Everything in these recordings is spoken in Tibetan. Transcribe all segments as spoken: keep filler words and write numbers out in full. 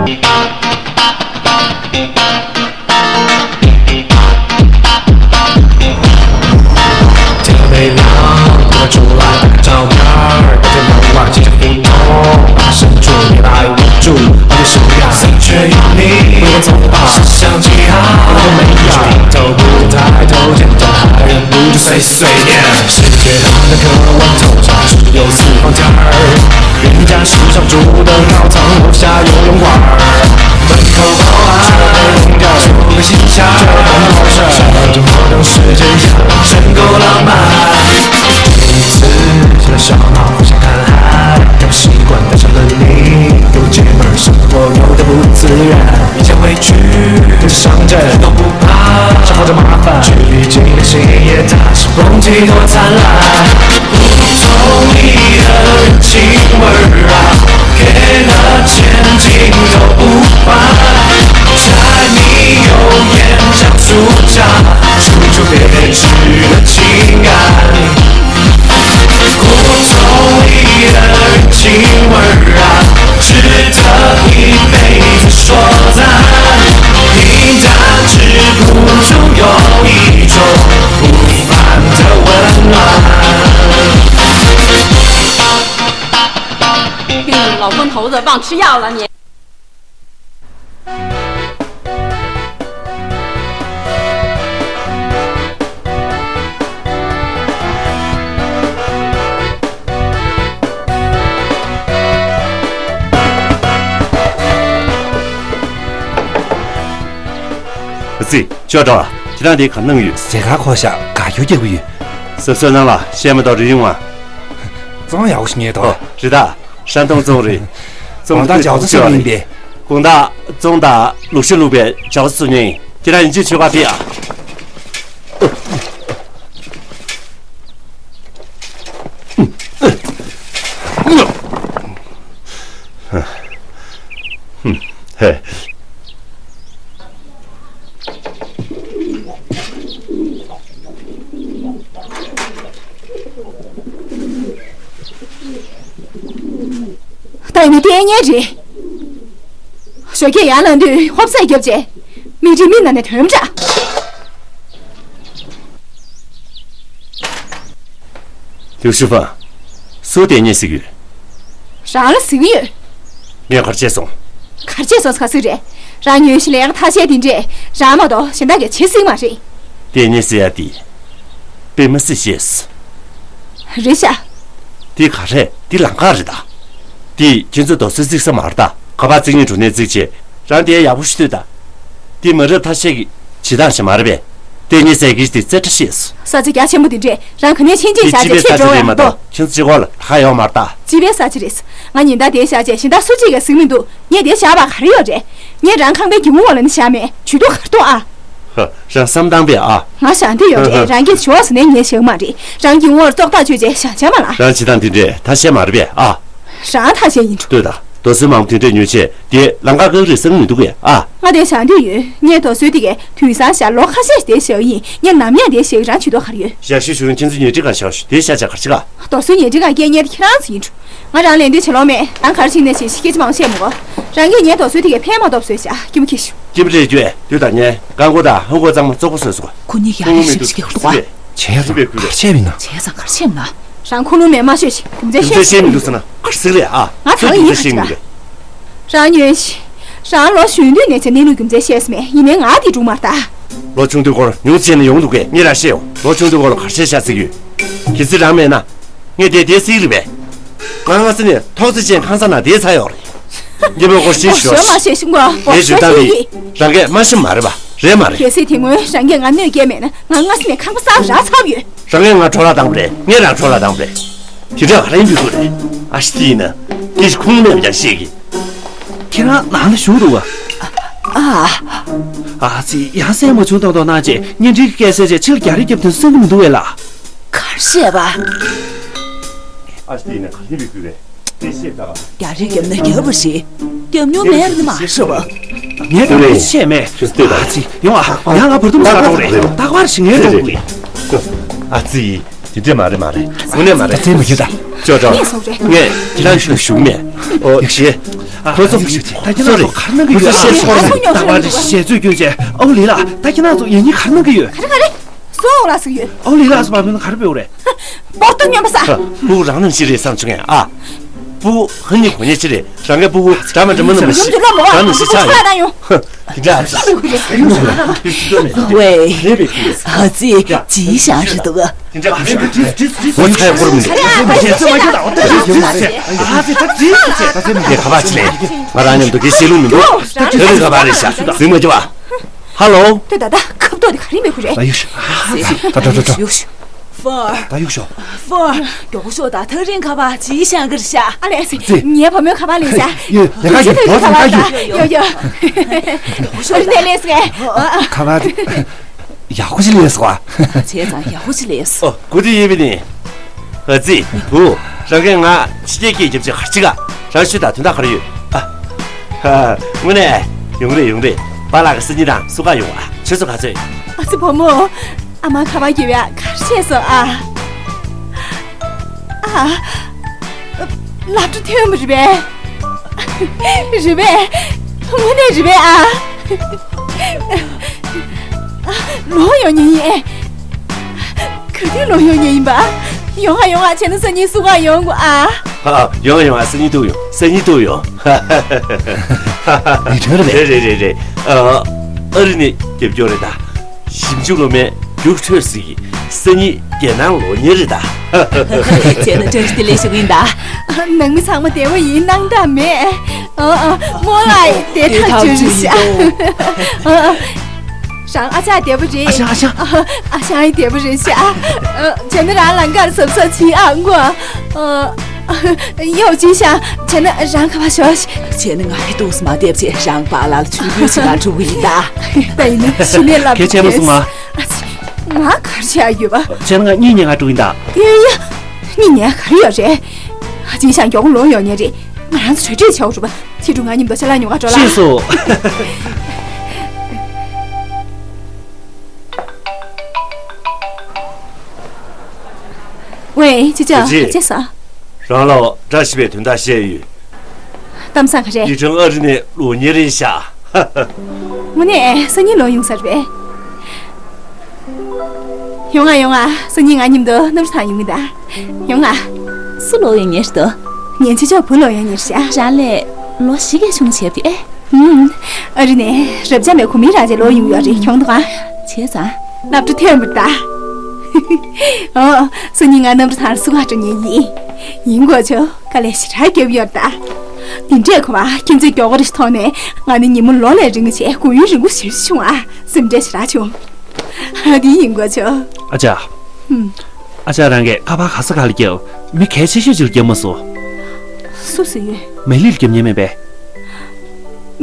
天没亮，我出来打个照面儿，大家都玩这些胡同，把深处你来围住，我就手呀，三缺一你，我走吧，想其他我都没有，头不抬头，见到海人不就碎碎念，世界上的渴望头上只有四方天儿。人家时常住的高层，楼下游泳馆儿，门口包啊，这杯红酒，这个心下，这个好事儿，这种活动是这样，真够浪漫。每次起了小闹，互相看海，要不习惯带上了你，有姐们儿，生活有点不自然，以前委屈，这上阵都不怕，生活这麻烦，距离近的星夜，它是风景多灿烂。胡同里的人情味儿啊，给了千金都不怕，柴米油盐酱醋茶，煮出别致的情感。胡同里的人情味儿啊，值得一辈子说赞。平淡之中有一种不凡的温暖。给你们老分头子忘吃药了你。 ཨ་ཙི། ཅོ་ཀྲོ། ཁྱེད་རང་འདིར་ག་གནང་ཡོད། ཟས་ཁང་ཁོ་ཤག་དགའ་སྐྱོ་རྒྱག་གི་ཡོད། གཟབ་གཟབ་གནང་ལ། ཤེས་མ་གཏོགས་རི་ཡོང་ཨ། བཙོང་ཡག་པོ་ཞིག་རྙེད་དོ། ཨོ། རི་དྭགས། ཧྲན་ཏུང་བཙོང་རེད། བཙོང་དགོང་དག་ཇའོ་ཙི་ཤོར་ཡིན་པས། དགོང་དག་བཙོང་དང་ལུག་ཤ་བླུགས་པའི་ཇའོ་ཙི་བཙོང་མཁན་ཡིན། ཁྱེད་རང་ཡིན་གཅིག་མཆོད་ཁ་ཕེབས་ཨ། ད་ཡིན་ན་ལྟས་ངན་རེད། ཞོགས་ཀས་ཡར་ལངས་དུས་ཧོབ་སེ་རྒྱོབ་བྱས། མིག་འབྲས་མིག་ནང་ནས་ཐོན་པ་འདྲ། ལིའུ་ཞུ་ཧྥང་། སུ་ལྟས་ངན་ཟེར་གྱི་ཡོད། རང་ལ་ཟེར་གྱི་ཡོད། ངས་ག་རེ་བྱས་སོང་། ག་རེ་བྱས་སོང་ཟེར་ག་ཟེར་རེད། རང་ཉོན་ཞིག་ལས་ཀ་ཐ་ཤལ་དེ་འདྲས་རང་མ་གཏོགས་གཞན་དག་གིས་བྱེད་སྲིད་མ་རེད། ལྟས་ངན་ཟེར་ཡ་དེ། དཔེ་མི་སྲིད་ཤེས། རེད་ཤག། འདི་ག་རེད། འདི་ལམ་ཁ་རེད་ད། འདི་ཁྱེད་ཚོའི་རྡོ་སོལ་བརྩིགས་ས་མ་རེད་ད། ཁ་པར་བརྩིགས་ཉིན་དྲུག་ནས་བརྩིགས་བྱས། རང་དེ་ཡག་པོ་ཞིག་ལྟོས་དང་། འདི་མ་རབས་ཐ་ཤལ་གྱི་བྱེད་སྟངས་ཤིག་མ་རེད་པས། ལྟས་ངན་ཟེར་གྱི་འདི་རྩེ་གྲ་ཤེས། ས་ཆ་རྒྱ་ཆེན་པོ་འདི་འདྲས་རང་ག་ནས་ཕྱིན་ཆད་འདི་བཞག་སྤྱི་པའི་ས་ཆ་རེད་མ་གཏོགས་ཁྱེད་ཚོ་གཅིག་པོ་ལ་ཁ་ཡོད་མ་རེད་ད། སྤྱི་པའི་ས་ཆ་རེད། ང་ཉིན་ལྟར་དེར་བཞག་བྱས་གཞན་དག་སུ་གཅིག་གིས་གཟིགས་མི་འདུག། ངས་དེར་བཞག་པ་ག་རེ་ཡོད་རེད། ངས་རང་ཁང་པའི་སྒེའུ་ཁུང་འོག་ལ་ནི་བཞག་མེད། ཇུས་གཏོགས་ག་རེ་གཏོང་ཨ། ཧ། རང་བསམ་བཏང་པས་ཨ། ང་བཞག་འདོད་ཡོད་རེད། རང་གིས་ཞུ་བ་ཟེར་ནས་ངས་བཞག་མ་རེད། རང་གི་ངོར་ཙོག་ཐག་ཆོད་རྗེས་བཞག་བྱ་མ་ལ། རང་བྱེད་སྟངས་དེ་འདྲས་ཐ་ཤལ་མ་རེད་པས་ཨ། རང་ཐ་ཤལ་ཡིན་འགྲོ། ལྟོས་དང་། རྡོ་སོལ་མང་པོ་དེ་འདྲས་ཉོས་བྱས་དེ་ལམ་ཁ་བཀག་རེད་བསམ་མི་འདུག་གས་ཨ། ང་དེ་བཞག་འདོད་ཡོད། ངས་རྡོ་སོལ་དེ་གས་དུས་སང་བཞག་ལོ་ཁ་ཤས་ཤིག་དེ་བཞག་ཡིན། ངས་ནམ་ཡང་དེ་བཞག་རང་ཇུས་གཏོགས་ག་རེ་ཡོད། ཞག་ཤུལ་ཞུ་ཁྱེད་ཚོ་ཉལ་ཁྲི་གང་བཞག་ཞུ་དེ་བཞག་བྱ་ག་རེ་བྱེད་ག། རྡོ་སོལ་ཉལ་ཁྲི་གང་སྐད་ཉལ་དེ་ཁྱེད་རང་ཚོ་ཡིན་འགྲོ། ང་རང་ལན་འདེབས་བྱེད་ལོང་མེད། རང་ག་རེ་བྱེད་ནས་བྱེད་ཤི་སྐད་ཆ་མང་བཤད་མི་དགོས། རང་གིས་ངའི་རྡོ་སོལ་དེ་གས་ཕན་མ་ཐོགས་བཟོས་བྱ་སྐྱིད་མོ་ཁྱེར་ཤོག། སྐྱིད་པོ་རེད་རྒྱུ་ཨེ། དུས་དང་ངས་རྐང་མགོ་དང་ཧོན་མགོ་གཙང་མ་བཙོག་པོ་བཟོས་སོང་། ཁོ་གཉིས་ཀྱི་ཨ་རི་ཤི་ཅིག་གི་ལྟོ་བ། བྱས་ཙང་ག་རེ་བྱས་མིན་ན། བྱས་ཙང་ག་རེ་བྱས་མིན་ན། རང་ཁུངས་ལུང་མེད་མ་ཤོད་ཤིག་རྒྱུ་མཚན་རྒྱུ་མཚན་བཤད་ཤེས་མི་འདུག་ཟེར་ན་ག་རེ་ཟེར་རེད་ཨ། ང་ཚང་ཡིན་ཁ་ཅིག་རེད། རང་ཉོན་ཤིག། རང་ལོ་གཞོན་དུས་ནས་བྱས་གནས་ལུགས་རྒྱུ་མཚན་བཤད་སོང་མེད། ཡིན་ནའི་ང་དེ་སྒྲུང་མ་རེད་ད། ལོ་ཆུང་དུས་སྐོར་ཉུང་བྱས་ནས་ཡོང་འདུག་གས། ངས་རང་བཤད་ཡོང་། ལོ་ཆུང་དུས་སྐོར་ལ་ག་རེ་བཤད་ཤག་ཟེར་གྱི་ཡོད། གལ་སྲིད་རང་མེད་ན། ངས་དེ་དེ་སྲིད་རེད་པས། ང་སྔ་ས་ནས་ཐོག་བརྩེགས་ཅན་ཁང་གསར་ནང་བསྡད་ཚར་ཡོད་རེད། ཉིན་མོ་སྐོར་ཞིག་ཞོག་ཞོག་མ་བཤད་ཤིང་གོ། ངས་ཞུ་སྟངས་དེ་རང་གིས་མ་ཤེས་མ་རེད་པ། རེད་མ་རེད། གལ་སྲིད་དེ་སྔོན་རང་གིས་ང་གནོད་སྐྱེལ་མེད་ན་ང་སྔ་ས་ནས་ཁང་པ་གསར་རག་ཚར་བ་ཡོད། རང་གིས་ང་འཕྲོ་བརླག་བཏང་པ་རེད། ངས་རང་འཕྲོ་བརླག་བཏང་པ་རེད། དེ་འདྲ་ག་རེ་ཡིན་པའི་སྐོར་རེད། ཨ་ཤི་དེ་ཡིན་ན། སྐད་ཆ་ཁུངས་མེད་པ་ཀྱང་བཤད་གི། ཁྱེད་རང་ནང་ལ་བཞུགས་འདུག་ག། ཨ། ཨ་ཙི། ཡང་སེམས་མ་ཆུང་ཏོག་ཏོ་གནང་བྱས་བརྙན་འཕྲིན་གྱི་སྐད་ཟེར་བྱས་ཕྱི་ལ་རྒྱ་རི་བརྒྱབ་དོན་བསམ་གྱི་མི་འདུག་གས་ལགས། ག་རེ་བཤད་པ། ཨ་ཅེ་དེ་ཡིན་ན་ག་ལེར་བུད་དགོས་པས། དེ་བཤད་ད། རྒྱ་རི་བརྒྱབ་ན་བརྒྱབ་པ་རེད། བརྒྱབ་མྱོང་མེད་པ་ནི་མ་རེད་པ། ངས་ད་དེ་བཤད་མེད། ཨ་ཙི། ཡོང་ཨ། ཡང་ང་བར་འདུམ་བྱ་རོགས་རེད། རྟག་པར་ཞིག་ངས་འགྲོ་དགོས། ཨ་ཙི། དེ་འདྲས་མ་རེད་མ་རེད། དངོས་གནས་མ་རེད། ད་ཐེངས་མ་ཡིན་ད། ཅོ་ཅོ། ངས་ཁྱེད་རང་ཞུ་ཞུ་མེད། ཨོ་ཡག་ཤེས། ཨ། ཁོ་ཚོ། ད་ཁྱེད་རང་ཚོ་ག་རེ་གནང་གི་ཡོད། ཁོ་ཚོ་བཤད་ཤོར་ནས། ད་བར་དུ་ཞལ་ཚོད་སྐྱོན་བྱས། ཨའུ་ལི་ལགས། ད་ཁྱེད་རང་ཚོ་ཡང་སྙིང་ག་རེ་གནང་གི་ཡོད། ག་རེ་ག་རེ། སུ་ཨའུ་ལགས་ཟེར་གི་ཡོད། ཨའུ་ལི་ལགས་ཟེར་བ་མིན་ན་ག་རེ་འབོད་རེད། འབོད་སྟངས་སྨྱོན་པ་ཟ། ཨ། སྤུ་གུ་རང་ནང་བཞིན་རེད་བསམ་བྱུང་ངས། ཨ། སྤུ་གུ་ཧ་ནི་གོ་ཉེ་ཅི་རེད། རང་གི་སྤུ་གུ་འདྲ་མི་འདྲ་མི་ནང་བཞིན། ཡོང་རྒྱུ་ལོ་མོ། རང་ནང་བཞིན་ཆགས་ཡོད། ཡོང་། དེ་འདྲ། ཝེ། ཨ་ཙི། ཅི་ཞང་རེད་འདུག། ཨོ་ཚ་ཡ་སྐོར་མི་འདུག། ཨ་ཙི་ད་ཙི་ཙི་ཙི། ཨ་ཙི་ད་ཙི་ཙི་ཙི། ཁ་པར་ཅི་ལས། ང་རང་མཉམ་དུ་གི་བཤད་ལུགས་མི་འདུག། ད་རེས་ཁ་པར་རེད་ཤག། ཟིན་མ་བྱེད་པ། ཧ་ལོ། དེ་ད་ད་ཁབ་ཏོ་དེ་ག་རེ་མེད་ཁུ་རེད། ད་ཡོད་ཤག། ད་ད་ད་ད། ཡོད་ཤག། ཧྥོར། ད་གཡུག་ཞོག། ཧྥོར། མགྱོགས་ཤོག། ད་ཐག་རིང་ཁ་པར་ཅི་བཞག་གི་རེད་ཤག། ཨ་ལས་སི། ཙི། ངའི་བུ་མོའི་ཁ་པར་ལེན་ཤག། ཡོད། ལས་ཀ་ཡོད། ཁ་པར་ཡོད། ཡོད་ཡོད། མགྱོགས་ཤོག། ད་ལས་སི། ཁ་པར། ཡག་པོ་ཞིག་ལས་སོ། བྱས་ཙང་ཡག་པོ་ཞིག་ལས་སོ། ཨོ། གུ་དེ་ཡིན་པ་ནི། ཨ་ཙི། བུ། རང་གིས་ང་ཕྱི་རྒྱལ་སྐད་རྒྱབ་ཅིག་ག་རེ་བྱེད་ག། རང་ཤོད་ད། དོན་དག་ག་རེ་ཡོད། ཨ། ཧ། དངོས་གནས། ཡོང་རེད་ཡོང་རེད། པཱ་ལགས་ཀྱི་སང་ཉིན་དང་སུ་ག་ཡོང་ཨ། ཁྱོད་ཚོ་ག་ཚོད། ཨ་ཙི་བུ་མོ། ཨ་མ་ཁ་པར་རྒྱབ་ཡ་ག་རེ་བྱས་སོང་ཨ། ཨ། སློབ་གྲྭ་ཐོན་པ་རེད་པས། རེད་པས། དངོས་གནས་རེད་པས་ཨ། ལོག་ཡོང་ཉེན་ཡིན། ག་དུས་ལོག་ཡོང་ཉེན་ཡིན་པ། ཡོང་ཨ་ཡོང་ཨ། བྱས་ན་སང་ཉིན་སུ་ག་ཡོང་དགོས་ཨ། ཨ། ཡོང་ཨ་ཡོང་ཨ། སང་ཉིན་ཐུག་ཡོང་། སང་ཉིན་ཐུག་ཡོང་། ལི་ཁྲོན་རེད་པས། རེད་རེད་རེད་རེད། ཨ། ཨ་རི་ནས་རྒྱབ་སྐྱོར་རེད་ད། ཞིབ་འཇུག་སློབ་མའི་རྒྱུགས་འཕྲོད་ཟེར་གྱི། སང་ཉིན་རྒྱལ་ནང་ལོག་ཉེན་རེད་ད། བྱས་ན་བཀྲ་ཤིས་བདེ་ལེགས་ཞུ་གི་ཡིན་ད། ནང་མི་ཚང་མ་བདེ་པོ་ཡིན། སྣང་དག་མེད། ཨ་ཨ། རྨོ་ལགས་བདེ་ཐག་ཆོད་རེད་ཤག། ཨ་ཨ། རང་ཨ་ཅག་བདེ་པོ་རེད། ཨ་ཞང་ཨ་ཞང་། ཨ་ཞང་ཡང་བདེ་པོ་རེད་ཤག། ཨ། བྱས་ན་རང་ལང་ཀར་གཟབ་གཟབ་བྱེད་ཨ་མགོ། ཨ། ཡོ་ཅི་ཤག། བྱས་ན་རང་ཁ་པར་ཞོག། བྱས་ན་ང་ཡི་ཏོག་ཙམ་མ་བསྡད་བྱས་རང་པཱ་ལགས་ལ་ཆུ་རྒྱུས་ཤིག་ང་འགྲོ་གི་ཡིན་ད། ད་ཡིན་ན་ཞུ་ལས་ལབ། གལ་ཆེན་པོ་གསུང་ཨ། ཨ་ཙི། ང་ག་རེ་བྱེད་ཡ་ཡོད་པ། བྱས་ན་ང་གཉིད་ཉལ་ག་འགྲོ་གི་ཡིན་ད། ཡ་ཡ། གཉིད་ཉལ་ག་རེ་ཡོད་རེད། ཨ་ཅི་ཤང་མགྱོགས་པོ་ལོག་ཡོང་ཉེན་རེད། ང་རང་ཚོ་གྲོས་འདྲིས་བྱེད་དགོས་རེད་པ། ཁྱེད་ཀྱིས་ང་མཉམ་དུ་ཤ་ལག་ཉོ་ག་འགྲོ་ལ། ཤེས་སོང་། ཝེ། ཅི་ཅི། ཅི་ཅི། ཅི་ཟེར། རང་ལ་བཀྲ་ཤིས་པའི་དོན་དག་བཤད་ཡོད། གཏམ་བཟང་ག་རེ། ལི་ཁྲོན་ཨ་རི་ནས་ལོག་ཉེན་རེད་ཤག། དངོས་གནས་སང་ཉིན་ལོག་ཡོང་ས་རེད་པས། ཡོང་ང་ཡོང་ང་། སང་ཉིན་ང་མཉམ་དུ་གནམ་གྲུ་ཐང་ཡོང་གི་ད། ཡོང་ང་། སུ་ལོག་ཡོང་ཉེན་རེད་དོ། ངའི་ཆེ་ཕྱོགས་བུ་ལོག་ཡོང་ཉེན་རེད་ཤག། རང་ལས་ལོ་བཞི་གས་ཆུང་བྱས་པས། ཨུམ། ཨ་རི་ནས་རབ་འབྱམས་པའི་གོ་མིང་རང་ཅིག་ལོག་ཡོང་ཡོད་རེད། ཁྱོང་དང་། བྱས་ཙང་། སློབ་གྲྭ་ཐོན་པར་གདའ། ཨོ། སང་ཉིན་ང་གནམ་གྲུ་ཐང་སུ་ག་འགྲོ་ཉེན་ཡིན། ཡིན་དགོས་ཆོག། དཀའ་ལས་ཞེ་དྲག་བརྒྱབ་ཡོད་ད། འདི་འདྲས་ཁོ་བ་ཁྱིམ་མཚེས་མགྱོགས་པོ་རེ་ཐོག་ནས་ང་ནི་ཉིན་མོ་ལོ་ལས་རིང་བྱས་སྒོ་ཡུན་རིང་པོ་ཞིག་བྱུང་ཨ། སེམས་ཁྲལ་ཞེ་དྲག་བྱུང་། ཨ། འདི་ཡིན་དགོས་ཆོག། ཨ་ཅག། ཧུམ། ཨ་ཅག་རང་གིས་ཁ་པར་ག་ས་ག་ལ་བརྒྱབ། མི་གལ་ཆེ་ཤོས་ཅིག་ལ་བརྒྱབ་མ་སོང་། སུ་ཟེར་ཡོད། མེ་ལི་ལ་བརྒྱབ་ཉེན་མེད་པས།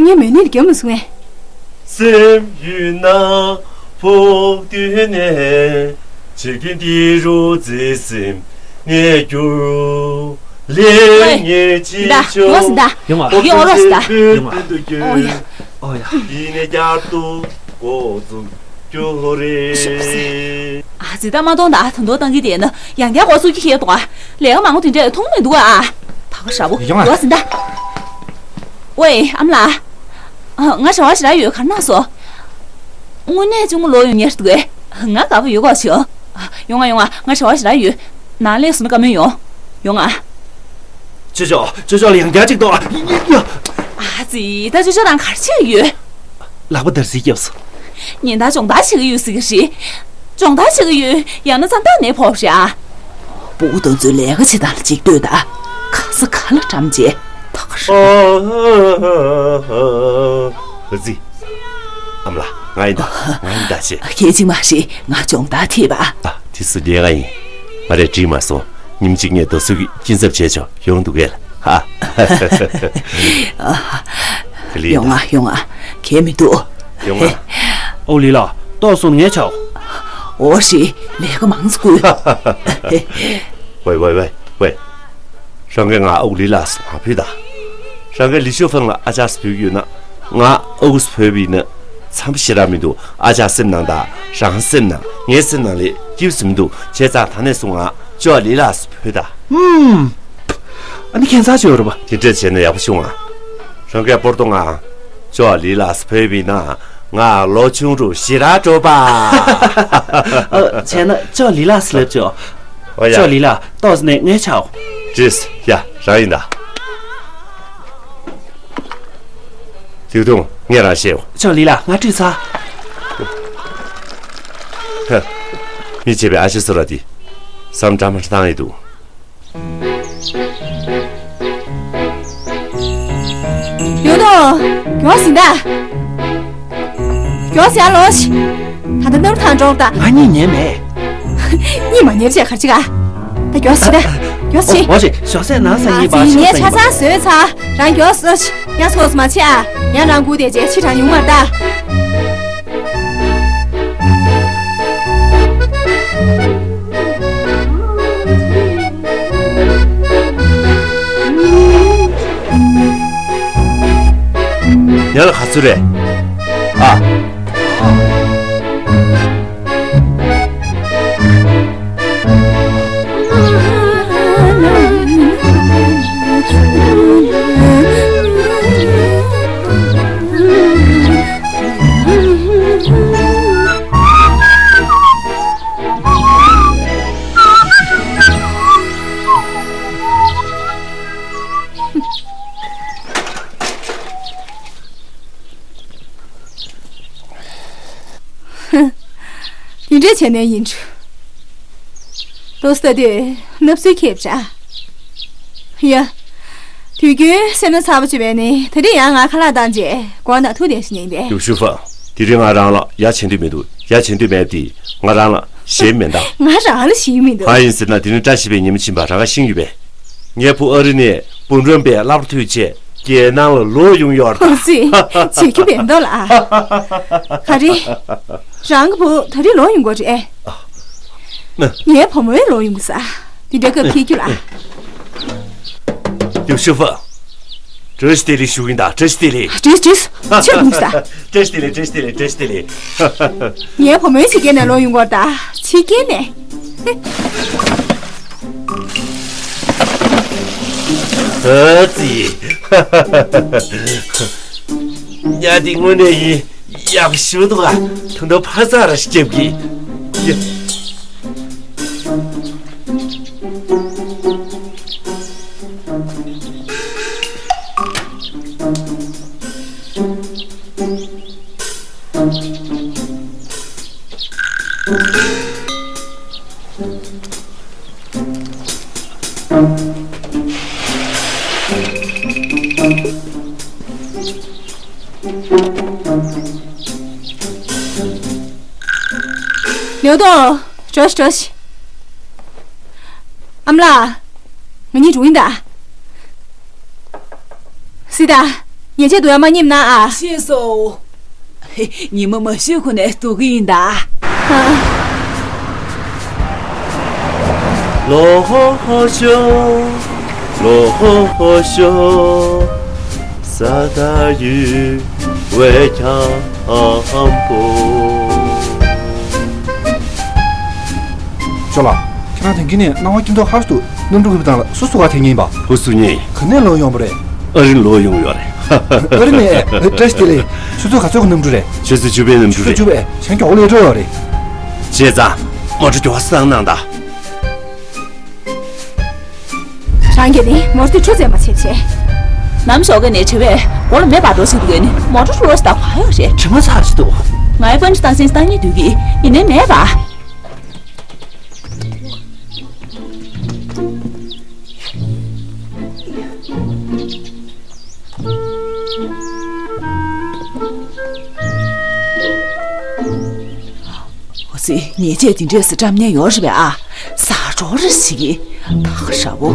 ངས་མེ་ལི་ལ་བརྒྱབ་མ་སོང་ངས། སེམས་ཡུལ་ན་ཕོག་དུས་ནས། ཇི་སྐད་འདི་རུ་བརྩེ་སེམས་གནས་གྱུར། ལས་ངན་ཅི་བྱུང་། ཡོང་བ། ཡོང་རོགས་ཟེར་ད། ཡོང་བ། ཨོ་ཡ། ཨོ་ཡ། ཡིན་ནས་བསྐྱར་དུ་འགོ་འཛུགས་རྒྱུ་རེད། ཨ་ཙི། ད་མ་གཏོང་ད། ད་དུང་གཏོང་གི་བསྡད་ན་ཡང་བསྐྱར་འགོ་ཚུགས་ཀྱི་ཁེལ་འདུག་ཨ། ལས་ཀ་མང་པོ་དེ་འདྲས་མཐོང་མི་འདུག་ཨ། ད་ག་ཧྲ་པོ། ཡོང་ཨ། ཡོང་ཟིན་ད། ཝེ། ཨ་མ་ལགས། ཨ། ང་རེ་བ་ཞེ་དྲག་ཡོད། ག་རེ་གནང་སོང་། དངོས་གནས་གཅུང་མོ་ལོག་ཡོང་ཉེན་རེད་འདུག་གས། ང་དགའ་པོ་ཡོད་གོ་ཆོག། ཡོང་ང་ཡོང་ང་། ང་རེ་བ་ཞེ་དྲག་ཡོད། ནང་སླེབས་སོང་ན་བཀའ་མོལ་ཡོང་། ཡོང་ང་། ཅོ་ཅོ། ཅོ་ཅོ་ལ་ཡང་བསྐྱར་གཅིག་གཏོང་། ཡ་ཡ། ཨ་ཙི། ད་ཅོ་ཅོ་རང་ག་རེ་བྱེད་ཀྱི་ཡོད། ལག་པ་འདར་སིག་བརྒྱབ་སོང་། ཉིན་ལྟར་སྦྱོང་བརྡར་བྱེད་ཀྱི་ཡོད་ཟེར་གྱི་རེད། སྦྱོང་བརྡར་བྱེད་ཀྱི་ཡོད། ཡང་ན་རྩྭ་ཐང་ནས་ཕོབ་རེད་ཨ། སྤུ་གུ་དེ་ཚོའི་ལས་ཀ་བྱེད་སྟངས་ལ་གཅིག་ལྟོས་དང་། ག་ས་ག་ལ་འགྲམ་བྱས། ད་ག་རེད། ཨ་ཙི། ཨ་མ་ལགས། ང་ཡིན་ད། ང་ཡིན་ད་ཅེ། སྐད་ཅིག་མ་རེད། ང་སྦྱོང་བརྡར་ཁྲིད་པ། ཨ། དེ་སུ་ལས་ཀ་ཡིན། ང་རས་བྲིས་མ་སོང་། ཉིན་གཅིག་ངས་རྡོ་སོལ་གྱི་སྐྱིན་ཚབ་བྱས་ཆོག། ཡོང་འདུག་གས་ལ། ཧ། ཨ། ག་ལེར་ཡོང་ང་། ཡོང་ང་། གལ་མི་འདུག། ཡོང་ང་། ཨོ་ལི་ལགས། ཏོག་སོང་ངས་ཆོག། འོ་རེད། ལས་ཀ་མང་ཙམ་བསྐུལ། ཝེ་ཝེ་ཝེ་ཝེ། རང་གིས་ང་ཨོ་ལི་ལགས་སུ་མ་བོས་ད། རང་གིས་ལི་ཤོ་ཧྥང་ལ་ཨ་ཅག་སུ་བོས་ཀྱི་ཡོད་ན། ང་ཨོ་སུ་བོས་པ་ཡིན་ན་འཚམས་པོ་ཞེ་དྲག་མི་འདུག། ཨ་ཅག་སེམས་ནང་དང་རང་སེམས་ནང་། ངའི་སེམས་ནང་ལས་སྐྱིད་པོ་ཞིག་མི་འདུག། བྱས་ཙང་ད་ནས་བཟུང་ང་ཅོ་ལི་ལགས་སུ་བོས་ད། ཧུམ། ཨ་ནི་ཁྱད་མཚར་ཅིག་ཡོད་རེད་པ། དེ་འདྲ་བྱས་ན་ཡག་པོ་བྱུང་ང་། རང་སྐད་སྤོར་ཏོ་ང་། ཅོ་ལི་ལགས་ཕེབས་པ་ཡིན་ན་ང་ལོ་ཆུང་རུ་ཞེ་དྲག་འགྲོ་པ། ཨ། བྱས་ན་ཅོ་ལི་ལགས་སླེབས་ཅོ། ཨོ་ཡ། ཅོ་ལི་ལགས་ཏོག་ཙམ་ནས་ངས་ཆའོ། ཅེས་ཡ་རང་ཡིན་ད། ཐིག་ཐུང་ངས་རང་བཤད། ཅོ་ལི་ལགས་ང་བཀྲིས་ཚར། ཧ། མི་བྱེད་པའི་ཨ་ཅེ་སོ་ར་དེ། བསམ་འདྲ་མ་འདྲ་བཏང་ཡི་འདུག། ཡོད་དོ། མགྱོགས་ཟིན་ད། མགྱོགས་ཟིན་ཨ་ལོ་ཤི། ད་ལྟ་གནམ་གྲུ་ཐང་འགྲོ་ད། ང་གཉིད་ཉལ་མེད། གཉིད་མ་ཉལ་བྱས་ག་རེ་བྱེད་ག། ད་མགྱོགས་ཟིན་ད། མགྱོགས་ཟིན། འོ་ཞེས་ཞོགས་ཟས་ནང་ས་ཡིན་པ་ཨ་ཙི་ངས་ཆ་ཚང་བཟོས་ཚར། རང་མགྱོགས་སོ་ཤི། ཡ་སོ་སོ་མ་བྱེད་ཨ། ཡང་རང་སྒུག་བསྡད་བྱས་ཕྱི་དྲང་ཡོང་མར་ད། ཡ་ལ་ག་ཚོད་རེད། ཨ། དེ་འདྲས་བྱས་ནས་ཡིན་འགྲོ། ལྟོས་ལྟ་དུས་སྣབས་སུལ་ཁེབས་བྱ། ཡ། དུས་རྒྱུན་སེམས་ན་ཚ་པོ་བྱེད་པས་ནི་ད་རེས་ཡང་ང་ཁ་ལག་བཏང་རྗེས་སྒོ་ནང་ཐུག་བསྡད་ཤི་ཉེན་པས། ཡུག་ཤུ་ཧྥང་། དེ་རིང་ང་རང་ལ་ཡ་བྱེད་འདོད་མི་འདུག། ཡ་བྱེད་འདོད་མེད་དེ་ང་རང་ལ་ཞེན་མེད་ད། ང་རང་ལ་ཞེན་མི་འདུག། གང་ཡིན་ཟེར་ན་དེ་རིང་བཀྲ་ཤིས་པའི་ཉིན་མོ་ཕྱིན་པ་རང་ག་ཤེས་ཡོད་པས། ངའི་བུ་ཨ་རི་ནས་འབུམ་རམས་པའི་བསླབ་གྲྭ་ཐོན་རྗེས། རྒྱལ་ནང་ལ་ལོག་ཡོང་ཡོད་རེད། ཧོ་ཙི། བྱེད་རྒྱུ་མེད་མདོག་ལ་ཨ། ག་རེ། རང་གི་བུ་ད་རེས་ལོག་ཡོང་གི་རེད། ཨ། ངའི་བུ་མོས་ལོག་ཡོང་གི་ས། འདི་འདྲ་སྐབས་འཁེལ་རྒྱུ་ལ་ཨ། ཡུག་ཤུ་ཧྥང་། བཀྲ་ཤིས་བདེ་ལེགས་ཞུ་གི་ཡིན་ད། བཀྲ་ཤིས་བདེ་ལེགས། བཀྲ་ཤིས་བདེ་ལེགས། ཕྱིར་འདུག་ས། བཀྲ་ཤིས་བདེ་ལེགས། བཀྲ་ཤིས་བདེ་ལེགས། བཀྲ་ཤིས་བདེ་ལེགས། ངའི་བུ་མོའི་ཕྱི་རྒྱལ་ནས་ལོག་ཡོང་གི་རེད་ད། ཕྱི་རྒྱལ་ནས། ཨ་ཙི། ཉ་དེ་དངོས་གནས་ཡིན་ཡག་ཤོས་འདུག་ག། ཐུང་ཐུང་ཕ་ས་ར་སྐྱབས་ཀྱི། ཡ། ལེའུ་ཏོ། འགྲོ་ཤི་འགྲོ་ཤི། ཨ་མ་ལགས། ང་གཉིས་འགྲོ་ཡིན་ད། སི་ཏ། ཉལ་ཆས་འདུག་ཡ་མ་ཉིམ་ན་ཨ། ཤེས་སོ། ཉི་མ་མ་ཤོད་གོང་ནས་འདུག་གི་ཡིན་ད། ཨ། ལོ་ཧོ་ཧོ་ཤོ། ལོ་ཧོ་ཧོ་ཤོ། ས་ད་ཡུ་ཝེ་ཁྱམ་པོ། ཅོ་ལགས། ཁྱེད་རང་དེང་གི་ནས་སྣང་བ་སྐྱིད་མདོག་ཁ་པོ་འདུག། གནམ་གྲུ་ཕེབས་སྟངས་ལ་སུ་སུ་ག་ཐེ་ཉན་པ། ཧུ་སུ་ཉེ། ག་ནས་ལོག་ཡོང་པ་རེད། ཨ་རི་ལོག་ཡོང་ཡོད་རེད། ཨ་རི་ནས། བཀྲ་ཤིས་བདེ་ལེགས། ཆུ་ཚོད་ག་ཚོད་ཀྱི་གནམ་གྲུ་རེད། ཆུ་ཚོད་བཅུ་པའི་གནམ་གྲུ་རེད། ཆུ་ཚོད་བཅུ་པའི། གཞན་མགྱོགས་ལས་འགྲོ་ཡོད་རེད། བྱས་ཙང་མོ་ཊ་མགྱོགས་བཏང་གནང་དང་། རང་གིས་ནི་མོ་ཊ་འཁྲུག་རྩོད་མ་བྱེད་བྱས། ནམ་ཞོགས་ཀ་ནས་བྲེལ་བས་མགོ་ལ་མེ་འབར་འགྲོ་བཞིན་འདུག་གས། ནི་མོ་ཊ་འཁྲུག་ལོ་ཞིག་དང་བ་ཡོད་རེད། དྲི་མ་ཚ་ཞིག་འདུག། ང་ཡི་པན་ཅི་བཏང་སེམས་བཏང་ཉེ་དུས་ཀྱི་ཡིན་ནའི་མེད་པ། འོ་ཙི། ཉེས་ཆད་འདི་འདྲས་སུ་བཀྲམ་ཉེན་ཡོད་རེད་པས་ཨ། ས་འགྲོ་རེ་ཞིག་གིས་ད་ག་ཧྲ་བོ།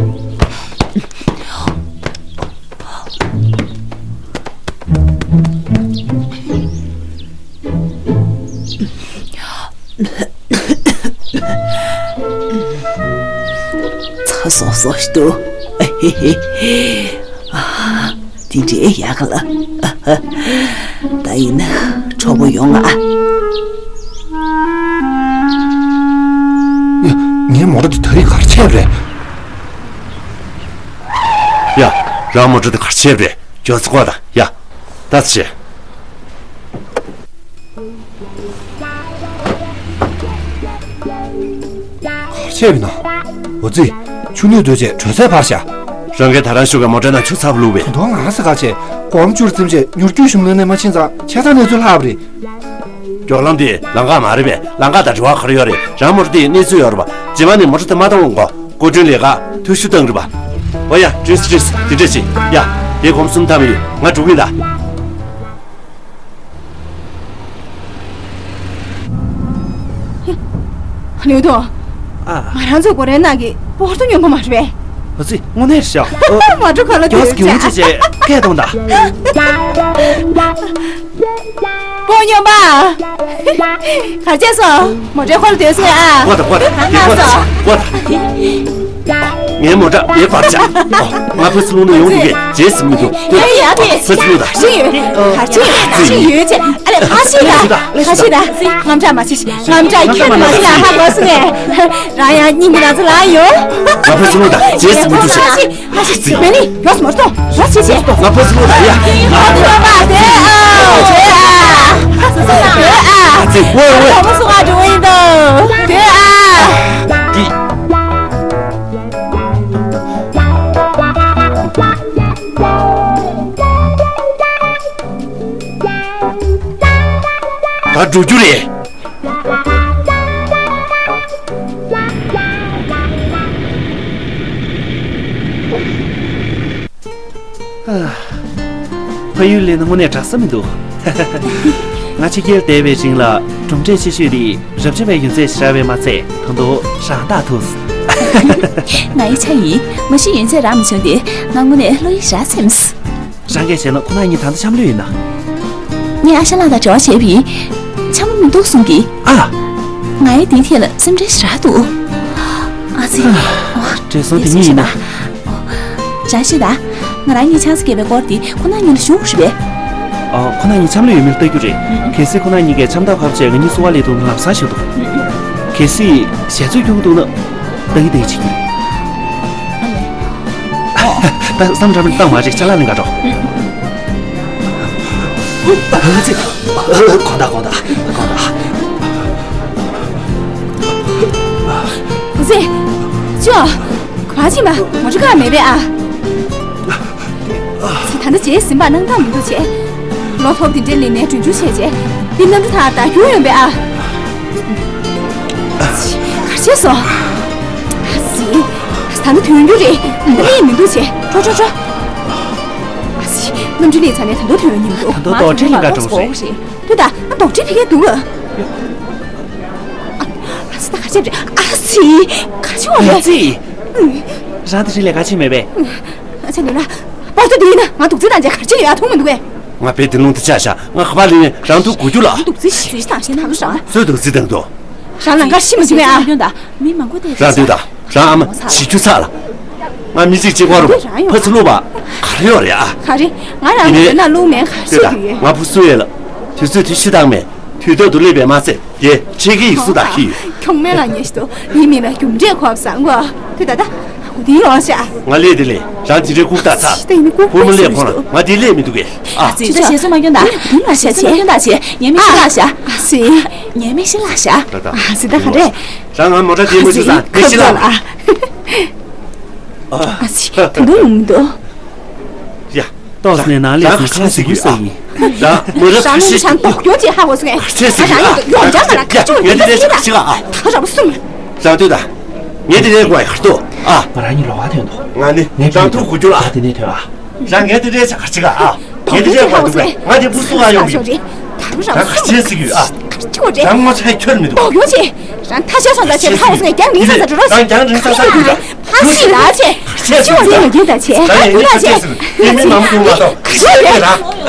ཚ་སོ་སོ་ཞིག་འདུག། ཨ་ཧེ་ཧེ། ཨ། དེ་འདྲའི་ཡག་ག་ལ། ད་ཡིན་ན་གྲོགས་པོ་ཡོང་ང་ཨ། ཡ། ངའི་མོ་ཊ་དེ་ད་རེས་ག་རེ་བྱས་པ་རེད། ཡ། རང་མོ་ཊ་དེ་ག་རེ་བྱས་པ་རེད། ཇོ་ཚི་ཀོ་ད་ཡ། ད་ཚི་ཆེ། གར་ཆས་མིན་ན། འོ་ཙི། ཆུ་སྣོད་དོད་ཆས་དྲོད་ཚད་འཕར་ཤག་རང་གིས་ད་རང་ཤུགས་ཀྱི་མོ་ཊ་ནང་ཆུ་ཚ་པོ་བླུགས་པས། ད་དུང་ང་ས་ག་ཆེ། སྒོར་མོ་བཅུ་རྩིམ་ཆས་མྱུར་སྐྱོད་གཞུང་ལས་ནས་མ་ཕྱིན་ཙང་ཆ་ཚང་གནས་ཚུལ་ལྷག་པ་རེད། མགྱོགས་ལམ་དེ་ལམ་ཁ་མ་རེད་པས། ལམ་ཁ་དང་འབྲེལ་བ་ག་རེ་ཡོད་རེད། རང་མོ་ཊ་དེ་གནས་ཚུལ་ཡོད་རེད་པ། རྗེས་མ་ནས་མོ་ཊ་དེ་མ་གཏོང་དགོས། སྐུ་མགྲོན་ལས་ཀ་ཐུགས་ཤུགས་གཏང་རེད་པ། འོ་ཡ། ཏྲིས་ཏྲིས་དེ་འདྲ་བྱེད་ཡ། དེ་སྒོར་མོ་གསུམ་ཐམ་ཡོད། ང་འགྲོ་གི་ཡིན་ད། ལིའུ་ཏུང་། ཨ། ང་རང་ཚོའི་གོ་རེ་ནག་གི་པོ་ཏོ་སྨྱོན་པ་མ་རེད་པས། ཨ་ཙི། དངོས་གནས་རེད་ཤག་མ་འགྲོ་ག་ལ། ཡོངས་སུ་གྱོང་ཆེ་ཆེ་སྐད་གཏོང་ད། པོ་སྨྱོན་པ། གར་ཆས་སོང་། མོ་ཊའི་འཁོར་ལ་སྡོད་སོང་ཨ། ཀོ་ད་ཀོ་ད་དེ་ཀོ་ད་ཀོ་ད། ངའི་མོ་ཊ་ངའི་བར་ཆ། ཨོ། ང་ཕ་སི་ལུང་ནས་ཡོང་འདུག་གས། བརྗེད་སྲིད་མི་འདུག་ཡ་ཡ་ཡ། དེ་ཕ་སི་ལུང་ད། གར་ཆས་ཡོད། གར་ཆས་ཡོད། གར་ཆས་ཡོད་ཅེས། ཨ་ལས་ཕ་ཤི་ད། ཕ་ཤི་ད། རྔམ་སྐྲག་མ་བྱེད། རྔམ་སྐྲག་ཁྱོད་མ་བྱེད་ལ་ཧ་གོ་སོང་ངས། རང་ཡང་སྙིང་གི་ན་ཚ་ལངས་ཡོང་། ང་ཕ་སི་ལུང་ད། བརྗེད་སྲིད་མི་འདུག་ཟེར། ཨ་ཙི། མེ་ལི། ཡོངས་སུ་མ་གཏོང་། ཡོངས་སུ་བྱེད་བྱེད། ང་ཕ་སི་ལུང་ད་ཡ། ཨ་ཁུ་རོ་པ་དེ་ཨ། དེ་ཨ། ཨ་ཙི། ཝེ་ཝེ། ཁོ་མོ་སུ་ག་འགྲོ་ཡིན་དོ། དེ་ཨ། འདི། ད་འགྲོ་རྒྱུ་རེད། ཕ་ཡུལ་སླེབས་ན་དངོས་གནས་དྲག་ས་མི་འདུག་ང་ཕྱི་རྒྱལ་བསྡད་པའི་རིང་ལ་གྲུབ་འབྲས་ཆེ་ཤོས་དེ་རབ་འབྱམས་པའི་ཡོན་ཚད་ཞེ་དྲག་པས་མ་ཚད། ད་དུང་རང་རྟགས་ཐུག་ང་ཡི་ཆ་ཡིན། མ་གཞི་ཡོན་ཚད་རག་མ་བྱུང་སྟེ་ང་དངོས་གནས་བློ་ཡིད་རག་སེམས། རང་གིས་བྱས་ན་ཁོ་ན་གཉིས་ད་ལྟ་འཆམ་ལོས་ཡིན་ན། ངས་ཨ་ཤ་ལགས་དང་འབྲེལ་བ་བྱས་པ་ཡིན། འཆམ་པོ་མི་འདུག་གསུང་གི། ཨ། ང་ཡི་དེའི་ཐད་ལ་སེམས་ཁྲལ་ཞེ་དྲག་འདུག་ཨ་ཙི། བགྲེས་སོང་དེ་གཉིས་ཡིན་ན། རང་ཤེས་ད། ང་རང་གཉིས་ཆང་ས་བརྒྱབ་པའི་སྐོར་དེ་ཁོ་ན་གཉིས་ལ་ཞུ་དགོས་རེད་པས། ཨ། ཁོ་ན་གཉིས་འཆམ་ལོས་ཡོད་མེད་ལྟ་རྒྱུ་རེད། གལ་སྲིད་ཁོ་ན་གཉིས་ཀས་འཆམ་ཐབས་ཁ་བྱས་ང་གཉིས་བསུ་བ་ལས་འདུག་ལམ་སང་ཞུ་འདུག་གལ་སྲིད་ཞལ་རྩོད་རྒྱུག་འདུག་ན། ད་གི་ད་གི་བྱེད་རྒྱུ། ད་བསམ་འཁྲབ་བཏང་བ་རེད། ཅ་ལག་ལེན་ག་འགྲོ། ཨ་ཙི། དགོངས་དག་དགོངས་དག་དགོངས་དག་ཨ་ཙི། ཅོ། ག་ཅི་མ་མོ་ཊ་ཁ་མེད་པས་ཨ། ད་ལྟ་རྗེས་ཟིན་པ་གནང་སྟངས་མི་འདུག་བྱས། བློ་ཐོབ་དེ་འདྲའི་ལས་ནས་གྲོན་ཆུང་བྱས་བྱས། འདི་གནམ་གྲུ་ཐང་ད་རྒྱུག་ཡོང་པས་ཨ། གར་བྱས་སོང་། ཨ་ཙི། ད་ནི་ཐོན་རྒྱུ་རེད། ད་ནི་མི་འདུག་བྱས། འགྲོ་འགྲོ་འགྲོ། ཨ་ཙི། གནམ་གྲུ་སླེབས་ཚར་ནས་ད་དུང་ཐོན་ཡོང་ཉིན་འདུག་ད་དུང་རྡོག་ཁྲེས་ལེན་ག་འགྲོ་རེད། དུས་ད་ཨ་རྡོག་ཁྲེས་ཕ་གིར་འདུག་ཨ་ཙི། ད་གར་བྱས་རེད། ཨ་ཙི། གར་བྱས་བ་རེད། ཨ་ཙི། རང་དེ་རིང་ལས་ཀ་བྱས་མེད་པས། ཨ་ཅེ་ལོས་ལ། པོ་ཏོ་དེ་ཡིན་ན་ང་དུག་རྫི་དང་བཅས་གར་ཆེ་ཡོད་ཡ་མཐོང་མི་འདུག་གས། ང་དཔེ་དེ་ལུང་དུ་བཅག་བཞག་ང་ཁ་པར་ལེན་ནས་རང་ཐུག་དགོས་རྒྱུ་ལ། དུག་རྫི་ཞིག་དང་ཞེ་ཐག་རང་། སུས་དུག་རྫི་དང་དུ། རང་ལང་ཀར་ཤི་མ་བྱུང་ངས་ཨ། རང་ལྟོས་དང་རང་ཨ་མ་བྱི་ཆུ་ཚགས་ལ། ང་མི་གཅིག་གཅིག་པ་རུ་ཕ་ཚུ་ལོ་བ་ག་རེ་ཡོད་རེད་ཨ། ག་རེ། ང་རང་ཡིན་ནའི་ན་ལུང་མེད་ག་ལྟོས་ཤི་དང་དུས་ཡོད། ང་བུ་སུ་ཡོད་ལ། དུས་ཚོད་དུས་ཤི་དང་མེད། དུས་ཐོག་ཏུ་སླེབས་པས་མ་ཚད། དེ་ཁྲིད་ཀྱི་ཡིག་གཟུགས་དང་ཁྱི་ཡོད། ཁྱུང་སྨན་ལ་ཉེ་ཞིག་ཏུ་ཡིན་མིན་ལ་རྒྱུ་འབྲས་གོ་བ་བཟང་གོ། དེ་ད་ལྟ་གོ་དེ་ཡོང་ཤག་ང་ལས་དེ་ལས་རང་ཇི་འདྲའི་ཁུག་རྟགས་ཚར། ད་ཡིན་ནི་ཁུག་བུ་མོ་ལས་ཁོང་ལ་ང་དེ་ལས་མི་འདུག་གས། ཨ། ཅི་ད་ཞེ་སོ་མ་སྐྱོན་ད། དེ་ལ་ཤ་ཆེ་སྐྱོན་ད་ཆེ། ཉེས་མེད་ཤི་ལ་ཤ། ཨ་སི། ཉེས་མེད་ཤི་ལ་ཤ། ད་ད། ཨ་སི་ད་ག་རེ། རང་ང་མོ་ཊ་དེ་མ་བཅུག་ཙང་ངས་ཤི་ལ་ལ། ཨ་སི་ད་དུང་ཡོང་མི་འདུག་ཡ། ཏོག་ནས་ནང་ལས་ཟིན་ཆེན་ཟིག་ཡོད་ས་ཡིན། རང་མོ་ར་ཁ་ཤས་ཤིག་ཡོད་ཨ། རང་མོ་ར་ཁ་ཤས་ཤིག་ཡོད་ཨ། ད་རང་ཡོད་ཡོད་འཇམ་མ་ར་ཁ་ཆུ་ངས་དེ་རེད་ཁ་ཤས་ཨ། ད་རང་མོ་སུམ། རང་ལྟོས་ད། ངས་དེ་རེད་གོ་ཡ་ཁར་ཏོ་ཨ། ང་རང་གཉིས་ལོག་ག་ཐོན་ཏོ། ང་ནི་རང་ཐུག་གུ་རྒྱུ་ལ་ཨ། དེ་ནས་ཐོན་ཨ། རང་ངས་དེ་རེད་ཁ་ཤས་ཨ། ངས་དེ་རེད་གོ་ཡ་འདུག་གས། ང་དེ་བུ་སུ་ཨ་ཡོང་གི། ད་རང་ཁ་ཤས་ཤིག་ཡོད་ཨ། རང་ངོ་ཚ་ཁྱོད་མི་འདུག་ཡོད་ཅེ། རང་ཐ་ཤལ་སོང་ད་ཆེ་ཕ་བོ་སུ་ངས་རྒྱང་མིང་ས་ས་འགྲོ་རོགས། རང་རྒྱང་རིང་ས་ས་འགྲོ་རོགས། ཕ་སི་ལ་ཆེ། ཆེ་ཆེ་ཆེ་ཡོད་ད་ཆེ། ཆེ་ཆེ་ཆེ་ཡོད་ད་ཆེ། ཡིན་མིན་མང་པོ་མ་གཏོགས་ཆེ་ཡོད་ར།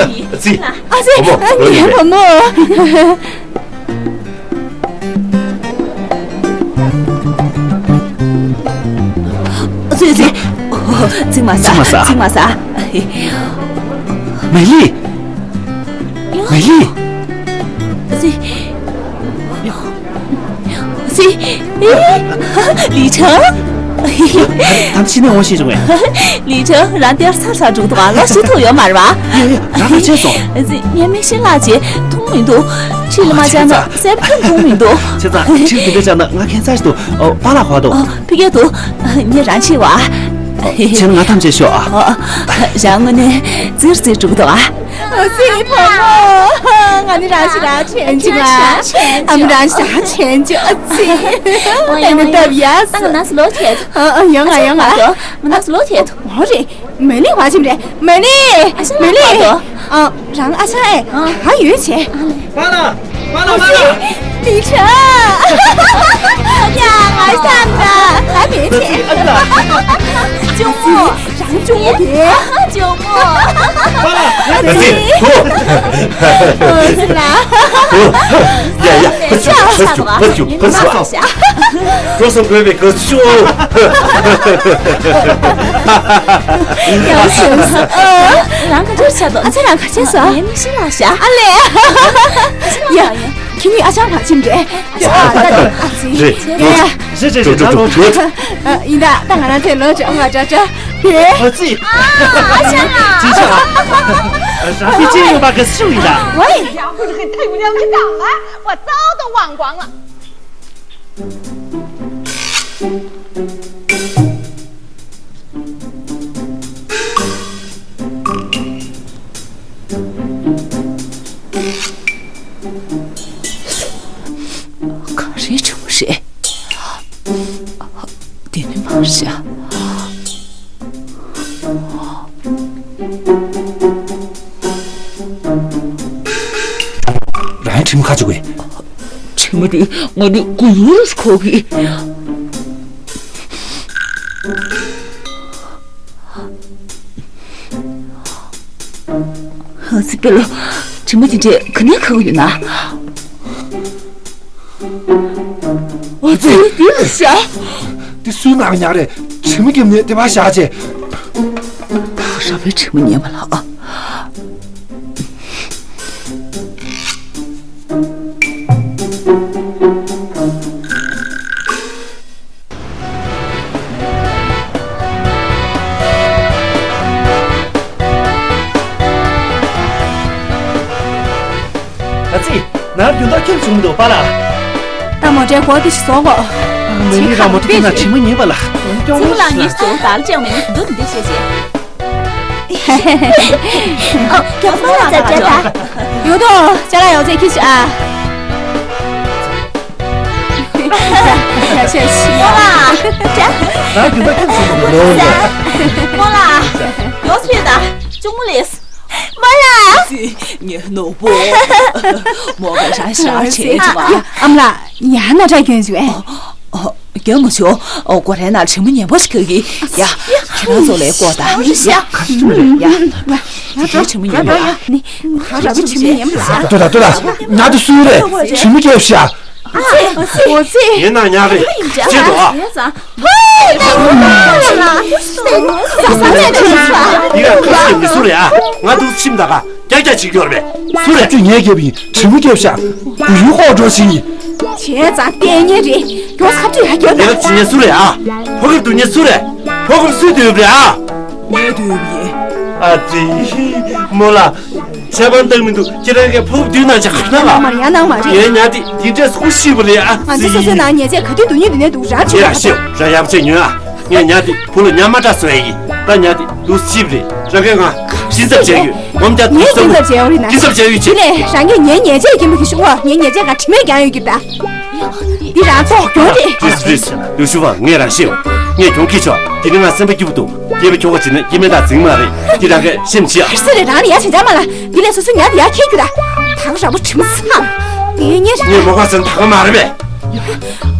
ཙི། ཨ་ཙི། བུ་མོ་ཨ་ལོ་ཡིན་ངའི་པས། བུ་མོ། ཙི་ཙི། ཙི་མ་ཟ། ཙི་མ་ཟ། ཙི་མ་ཟ། མེ་ལི། མེ་ལི། ཙི། ཙི། ལི་ཁྲང་། ད་ཕྱི་ནས་འོང་ཤེས་བྱུང་བས། ལི་ཁྲོན། རང་དེར་ཚར་ཚར་འགྲོ་འདུག་ཨ། ལོ་ཞིག་ཐུག་ཡོད་མ་རེད་བ། ཡ་ཡ། རང་ལ་བྱས་སོང་། ངས་མིག་ཤེལ་ལག་ཅིག་མཐོང་མི་འདུག་ཁྲིད་ལ་མ་བཅར་ན་སེམས་ཁམས་མཐོང་མི་འདུག་བྱས་ཙང་ཁྲིད་དེ་འདྲ་བཅར་ན་ང་ཁྱད་མཚར་ཞིག་འདུག་ཨོ། པཱ་ལགས་ཧོ་འདུག་ཨ། ཕ་གི་འདུག་ངས་རང་ཁྲིད་བ། བྱས་ན་ང་ཐམས་ཅད་ཤོག་ཨ། ཨོ། རང་དངོས་གནས་ཙིར་ཙིར་འགྲོ་འདུག་ཨ། ཨ་ཙི། བུ་མོ། ང་ནི་རང་ཞིག་རང་ཆེན་ཅིག་ཨ། ཨ་མ་རང་ཞིག་རང་ཆེན་ཅིག་ཨ་ཙི། ཨོ། ཡ་ཡ། ད་ནི་སྟབས་ཡག་སོང་། ད་ང་ན་སུ་ལོ་ཆེ། ཨ་ཨ། ཡོང་ང་ཡོང་ང་། ང་ན་སུ་ལོ་ཆེ། ཨོ་རེད། མེ་ལི་བ་ཆིམ་རེད། མེ་ལི། ཨ་ཤ། མེ་ལི། ཨ། རང་ཨ་ཅག་ཨེ། ཨ། ད་ཡོད་ཆེ། པཱ་ལགས། པཱ་ལགས། པཱ་ལགས། ལི་ཁྲོན། ཡ། ང་ཤ་ན་ད་མེད་ཆེ། ཨ་ལ། གཅུང་མོ། རང་གཅུང་མོ་དེ། གཅུང་མོ། པཱ་ལགས། ཨ་ཙི། ཨ་ཙི་ལ། ཡ་ཡ། ཕར་ཞོག་ཕར་ཞོག་ཕར་ཞོག་ཕར་ཞོག་འགྲོ་སོང་། དགོས་པའི་དགའ་བསུ་ཞུ། ཡ། རང་ག་འདྲ་ཆགས་འདུག་ཨ་ཅག་རང་ག་ཆགས་སོང་། ངའི་མིག་ཤེལ་ལག་ཤ། ཨ་ལས། ཡ། ཁྱེད་གཉིས་ཨ་ཅག་ཕར་ཕྱིན་རེད། ཨ་ཅག་ཨ་ཙི། རེད། ཡ་ཡ། རེད་རེད་རེད། ད་ལོག་འགྲོ། ཡིན་ད། ད་ང་རང་ཚོའི་ལོ་ཅོག་ང་འདྲ་འདྲ། ཨ་ཙི། ཨ་ཅག་ཅི་ཤག་རང་ཕི་ཅི་ཡོད་པ་གི་སུ་ཡིན་ད། ཝེ། 我早都忘光了。 ག་རེ་བྱུང་རེད། དེ་ནི་མ་རེད་ཤག་རང་ཡང་དྲི་མ་ཁ་བཅུག་གི། དྲི་མ་དེ་ང་ནི་གུ་ཡུར་ཁོག་གི། ཨ་ཙི། པེ་ལོ། དྲི་མ་དེ་འདྲས་ག་ནས་ཁ་གི་ཡོད་ན། ཨ་ཙི། འདི་ལ་བཞག་དེ་སུའི་ནང་ཉག་རེད། དྲི་མ་རྒྱབ་ནས་དེ་པར་བཞག་བྱས། ད་ར་བའི་དྲི་མ་ཉན་པ་ལགས། ཨ་ཙི། ནར་རྒྱུན་དག་ཁྱེར་བྱུང་འདུག་པཱ་ལགས། ད་མོ་ཊའི་སྒོ་དེ་ཞིག་བཟོ་དགོས། ཨ། མེ་ལི་རང་མོ་ཊ་དེ་ན་དྲི་མ་ཉན་པ་ལགས། ཚེ་རིང་ལགས། ངས་ཚུར་དར་ལྕགས་མེ་ནི་འདུག་འདི་བྱས་བྱས། ཨོ། རྒྱ་མཚོ་ལགས་ད་ད། ཡོད་དོ། ཅ་ལག་ཡོད་ཚད་ཁྱེར་ཤོག་ཨ། ཡ་ཆེ་ཤི། རྨོ་ལགས། ད་རྒྱུན་དག་ཁྱེར་བྱུང་འདུག་རྨོ་ལགས། ཡོད་ཚད་ད་གཅུང་མོ་ལས། རྨོ་ལགས། ངའི་ནོར་བུ། རྨོ་ག་རང་ཞར་བྱེད་ཅིག་བ། ཨ་མ་ལགས། ཡང་ན་ཏྲ་སྐྱོན་ཅིག་ཨེ། ཨ། ཨ། སྐྱོན་མ་བྱུང་། ཨོ། སྒོ་རའི་ནང་དྲི་མ་ངན་པ་ཞིག་ག་གི། ཡ། ཁྱེད་རང་ཚོ་ལས་ཀོ་ད། ཡ། ཡ། དེ་དྲི་མ་ངན་པ་ལགས། ནི། ཁ་ར་བའི་དྲི་མ་ངན་པ་ལགས། ལྟོས་དང་ལྟོས་དང་། ཉག་དེ་སུའི་རེད། དྲི་མ་རྒྱབ་ཤག་ཨ་ཙི། ཨ་ཙི། ངའི་ནང་ཉག་རེད། ཅེས་དོ་ཨ། འདི་ག་ཁ་ཤས་མི་སུ་རེད་ཨ། ང་འདུག་ཕྱིན་ད་ག་རྒྱག་རྒྱག་བྱེད་ཀྱི་ཡོད་རེད་པས། སུ་རེད། ཁ་ཆུ་ངས་བརྒྱབ་ཡིན། དྲི་མ་བརྒྱབ་ཤག་གུ་ཡུ་ཧོ་འགྲོ་ཞིག་ཡིན། བྱས་ཙང་ལྟས་ངན་རེད། མགྱོགས་ཁ་ཆུ་ཡར་རྒྱབ་ལ། ཉེས་པ་བྱེད་མཁན་སུ་རེད་ཨ། ཕོ་ཁབ་རྡུང་མཁན་སུ་རེད། ཕོ་ཁབ་སུས་རྡུང་ཡོད་རེད་ཨ། ངས་རྡུང་ཡིན། ཨ་ཙི། རྨོ་ལགས། ཁྱད་པར་འདང་མི་འདུག་ཁྱེད་རང་གིས་ཕོ་ཁབ་རྡུང་གནང་བྱ་ག་གནང་ཨ། མ་ཡང་གནང་མ་རེད། ངའི་ཉག་དེ་འདི་འདྲས་སུ་ཤི་བ་རེད་ཨ། ང་ཚོ་སོ་སོའི་ནང་ཉེས་ཆད་ག་དུས་རྡུང་ཉེ་རྡུང་ནས་འདུག་རང་ཆོས་ཡ་ཤེས། རང་ཡག་པོ་བྱས་ཉོན་ཨ། ངས་ཉག་དེ་བུ་ལ་ཉག་མ་སྐྲག་བཟོ་ཡ་ཡིན། ད་ཉག་དེ་འདུག་ཤི་བ་རེད། རང་གིས་ང་སྐྱིན་ཚབ་བྱས་ཡོད། ངོམ་རྒྱག་ངས་སྐྱིན་ཚབ་བྱས་ཡོད་རེད་ན། སྐྱིན་ཚབ་བྱས་ཡོད་ཅེས། དེ་ལས་རང་གིས་ངའི་ཉེས་ཆད་སྐྱིན་པ་གི་ཤོག་ཨ། ངའི་ཉེས་ཆད་ང་དྲི་མས་བརྒྱངས་ཡོད་ཀྱི་ད། འདི་རང་ཐོག་གྱོང་རེད། རེད་རེད། ལུ་ཞུ་བ་ངས་རང་ཤེས་ཡོད། ངས་གྱོང་ཁྱེར་ཆོག་དེ་ནི་ང་སེམས་པ་སྐྱིད་པོ་འདུག་སྐྱེས་པ་ཁྱོ་ག་བྱེད་ན་སྐྱེ་དམན་དག་འཛིང་མ་རེད། འདི་རང་གིས་ཤེས་མི་བྱེད་ཨ། ག་རེ་ཟེར་རེད། རང་ལ་ཡ་བྱེད་འཇགས་མ་ལ། འདི་ལས་སོ་སོ་ཉག་དེ་ཡ་ཁྱེར་རྒྱུ་ད། ད་ག་ར་བུ་དྲི་མ་ཚང་། དེ་ངས་ངས་མོ་ཁ་སེམས་ད་ག་མ་རེད་པས།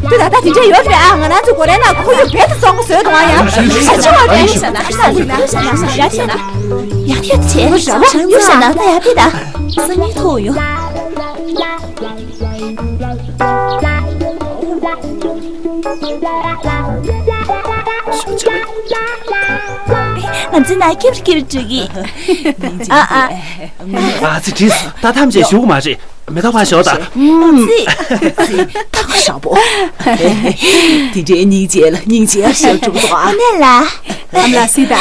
ཏུ་ད་ལྟ་དེ་འདྲ་ཡོད་རེད་ཨ། ང་རང་ཚོ་སྒོ་རའི་ནང་ཁོར་ཡུག་རྦད་དེ་བཙོག་པོ་བཟོས་འདུག་ཨ། ཡང་ཞེ་ཆུང་བ་རེད། ཡག་ཐད་ཆེ་ཡུག་ཟ་ན་ད་ཡག་ཐད་ད། སང་ཉིན་ཐུག་ཡོང་། ང་ཚོའི་ནང་ཀེབ་ཀེབ་འགྲོ་གི། ཨ་ཨ། ཨ་ཙི། དྲིས་སོ། ད་ཐམས་ཅད་ཞུ་གི་མ་རེད། མེ་ཏོག་ཕར་ཞོག་ད། ཙི། ཙི། ཐག་ཞག་པོ། དེ་འདྲའི་སྙིང་རྗེ་ལ་སྙིང་རྗེ་ཞེས་གྲུབ་འདུག་ཨ། ཨ་ནེ་ལ། ཨ་མ་ལགས་སི་ད།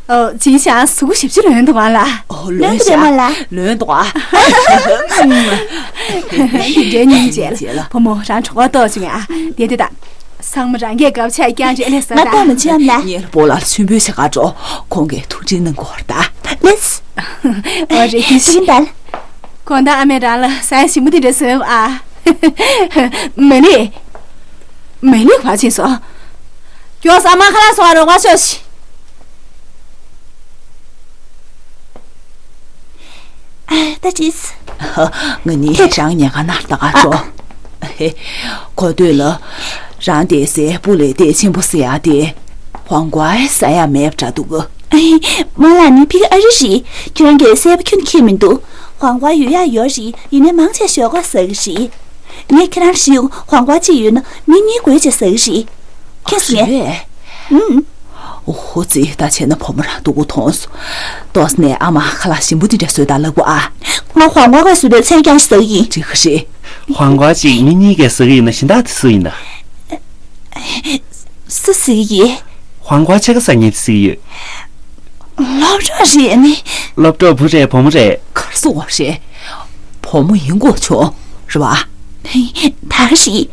ཨོ། ཅི་ཞང་གཟུགས་ཞིབ་ཅི་ལོན་འདུག་ཨ་ལ། ཨོ། ལོན་ལོན་འདུག་ཤག་མ་ལ། ལོན་འདུག་ཨ། དེ་འདྲའི་སྙིང་རྗེ་ལ། བུ་མོ་རང་གྲོད་ཁོག་ལྟོགས་བྱུང་ཨ། དེ་དེ་ད། ཚང་མ་རང་གིས་སྐབས་ཆ་རྐྱང་རེད་ལས་ཟེར་ང་ད། ལྟ་མ་བྱེད་ཨ་མ་ལ། ངས་སྤོ་ལགས་ལ་མཆོད་འབུལ་ཞིག་ག་འགྲོ། ཁོང་གིས་ཐུགས་རྗེ་གནང་དགོས་པར་ད། ལེས། ཨོ་རེད་ཀྱི་ཤིན་ད། ཁོང་ད་ཨ་མས་རང་ལ་ཟ་ཡ་ཞིམ་པོ་དེ་འདྲ་བཟོས་ཨ། མེ་ལི། མེ་ལི་བ་ཕྱིན་སོང་། ཀྱོ་ས་མ་ཁ་ལ་སོང་ཨ། རོགས་པ་ཤོག་ཤི། ཨ། ད་ཅིས། ང་གཉིས་རང་ཉལ་ཁང་ནང་ལྟ་ག་འགྲོ། ཧེ། གོ་ཐོས་ལ། རང་དེ་སའི་སྤུ་ལས་དེ་ཆེན་པོ་ཟེར་ཡ་དེ། ཧོང་ཀོའི་ཟ་ཡ་མེད་པ་འདྲ་འདུག་གི། ཨེ། མོ་ལ་ནི་ཕི་ཨ་རི་རི། ཁྱོད་རང་གི་སའི་སྤུ་ཁྱོན་ཁྱེར་མི་འདུག་ཧོང་ཀོ་ཡོད་ཡ་ཡོད་རི། ཡིན་ནའི་མང་ཆེ་ཞོག་ཁོག་ཟ་གི་རི། ངས་ཁྱེད་རང་ཞིག་ཧོང་ཀོ་གཅིག་ཡོད་ན་མི་གཉིས་དགོས་ཅེས་ཟ་གི་རི། ཁྱེད་ཟེར་ངས། ཨུམ། ཨོ་ཧོ་ཙི། ད་བྱས་ན་བུ་མོ་རང་སྡུག་པོ་མཐོང་སོང་། ཏོག་ནས་ཨ་མ་ཁ་ལག་ཞིམ་པོ་འདི་འདྲ་བཟོས་དང་ལབ་དགོས་ཨ། ང་ཧོང་ཀོ་ག་བཟོས་པའི་ཚོད་རྐྱང་ཞིག་ཟ་གི་ཡིན། འགྲིག་གི་རེད། ཧོང་ཀོ་གཅིག་མི་གཉིས་ཀས་ཟ་གི་ཡིན་ན་གཞན་དག་དེ་སུ་ཡིན་ན། སུ་ཟ་གི་ཡིན། ཧོང་ཀོ་ཕྱེད་ཀ་ཟ་མཁན་དེ་ཟ་གི་ཡོད། སློབ་གྲོགས་རེད་ནི། སློབ་གྲོགས་བུ་རེད་བུ་མོ་རེད། གར་སོང་བ་རེད། བུ་མོ་ཡིན་དགོས་བྱུང་རེད་བ། ད་ག་རེད།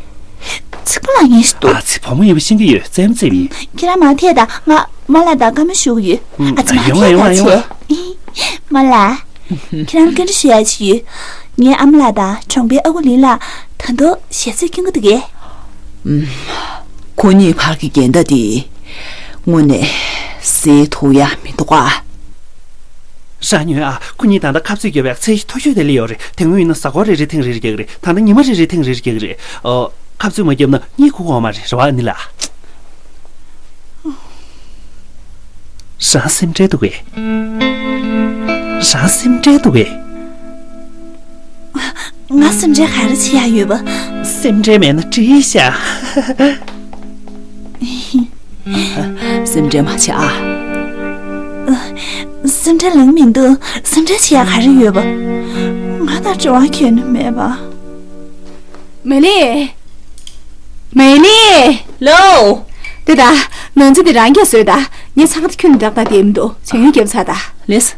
ཚིག་པ་ལ་ངེས་སུ་འདུག་ཨ་ཙི། བུ་མོ་ཡིན་པ་ཤེས་ཀྱི་ཡོད། རྩེད་མོ་རྩེ་བ་ཡིན། ཁྱེད་རང་མ་ཐད་ད། ང་མོ་ལ་ད་བཀའ་མོལ་ཞུ་གི་ཡོད། ཨ་ཙི། མ་ཐད་ད་བྱས། མོ་ལ། ཁྱེད་རང་བཀའ་འདྲི་ཞུ་ཡ་ཅིག་ཡོད། ངའི་ཨ་མ་ལགས་དང་གྲོང་པའི་ཨ་ཁུ་ལིན་ལགས་ད་དུང་ཞལ་རྩོད་སྐྱོན་གྱི་འདུག་གས། ཨུམ། ཁོ་གཉིས་བར་གྱི་འགལ་ཟླ་དེ་དངོས་གནས་སེལ་ཐུབ་ཡ་མི་འདུག་ག། རང་ཉོན་ཨ། ཁོ་གཉིས་ད་ལྟ་ཁ་རྩོད་རྒྱབ་པའི་ཚད་གཞི་མཐོ་ཤོས་དེ་སླེབས་ཡོད་རེད། དེ་སྔོན་ཡིན་ན་གཟའ་འཁོར་རེ་རེ་ཐེངས་རེ་རེ་རྒྱག་གི་རེད། ད་ལྟ་ཉི་མ་རེ་རེ་ཐེངས་རེ་རེ་རྒྱག་གི་རེད། ཨོ། ཁ་རྩོད་མ་བརྒྱབ་ན་གཉིད་ཁུག་གི་ཡོད་མ་རེད། རེད་བ་ཨ་ནི་ལགས། རང་སེམས་ཁྲལ་འདུག་གས། རང་སེམས་ཁྲལ་འདུག་གས། ང་སེམས་ཁྲལ་ག་རེ་བྱེད་ཡ་ཡོད་པ། སེམས་ཁྲལ་མེད་ན་འགྲིག་ཤག། སེམས་ཁྲལ་མ་བྱེད་ཨ། སེམས་ཁྲལ་ལངས་མི་འདུག་སེམས་ཁྲལ་བྱེད་ཡ་ག་རེ་ཡོད་པ། ང་དང་འབྲེལ་བ་ཁྱོན་ནས་མེད་པ། མེ་ལི། མེ་ལི། ལོ། དེ་ད། ནོར་འཛིན་དེ་རང་གིས་བཟོས་ད། ངས་ཚང་ཁ་ཁྱོན་ནས་བསྒྲགས་ད་དེ་མི་འདུག་བྱ་ཡུལ་རྒྱབ་ཚར་ད། ལེས།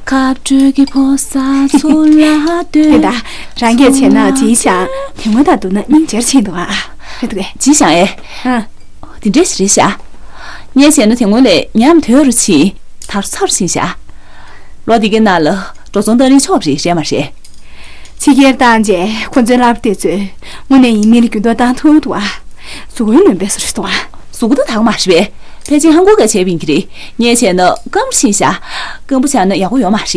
ཁ་སྤྲོད་ཀྱི་ཕོ་ས་ཚུར་ལ་སྟོན། དེ་ད། རང་གིས་བྱས་ན་ཇི་ཞང་དེ་སྔོན་དང་བསྡུར་ན་སྙིང་རྗེར་ཕྱིན་འདུག་ཨ། རེད་འདུག་གས། ཇི་ཞང་ཨེ། ཨ། དེ་འདྲས་ཞིག་རེད་ཤག་ངས་བྱས་ན་དེ་སྔོན་ལས་ཉམས་དོད་རུ་ཕྱིན། དར་ཚར་ཕྱིན་ཤག་ལོ་འདི་གའི་ནང་ལ་འགྲོ་སོང་བཏང་རིན་ཆོག་རེད་རེད་མ་རེད། ཕྱི་རྒྱལ་བཏང་རྗེས་ཁོ་ཚོའི་སློབ་གྲྭ་དེ་ཚོས་དངོས་གནས་ཡིན་མིན་ལ་འགྱུར་ལྡོག་བཏང་ཐུབ་འདུག་ཨ། གཟུགས་པོའི་ལོན་པས་སུ་རེད་འདུག་ཨ། གཟུགས་པོ་ད་དག་མ་རེད་པས། ཕལ་ཆེར་ཧང་གོ་ག་བྱས་པ་ཡིན་གྱི་རེད། ངས་བྱས་ན་སྐམ་ཕྱིན་ཤག་སྐམ་པོ་ཆགས་ན་ཡག་པོ་ཡོད་མ་རེད།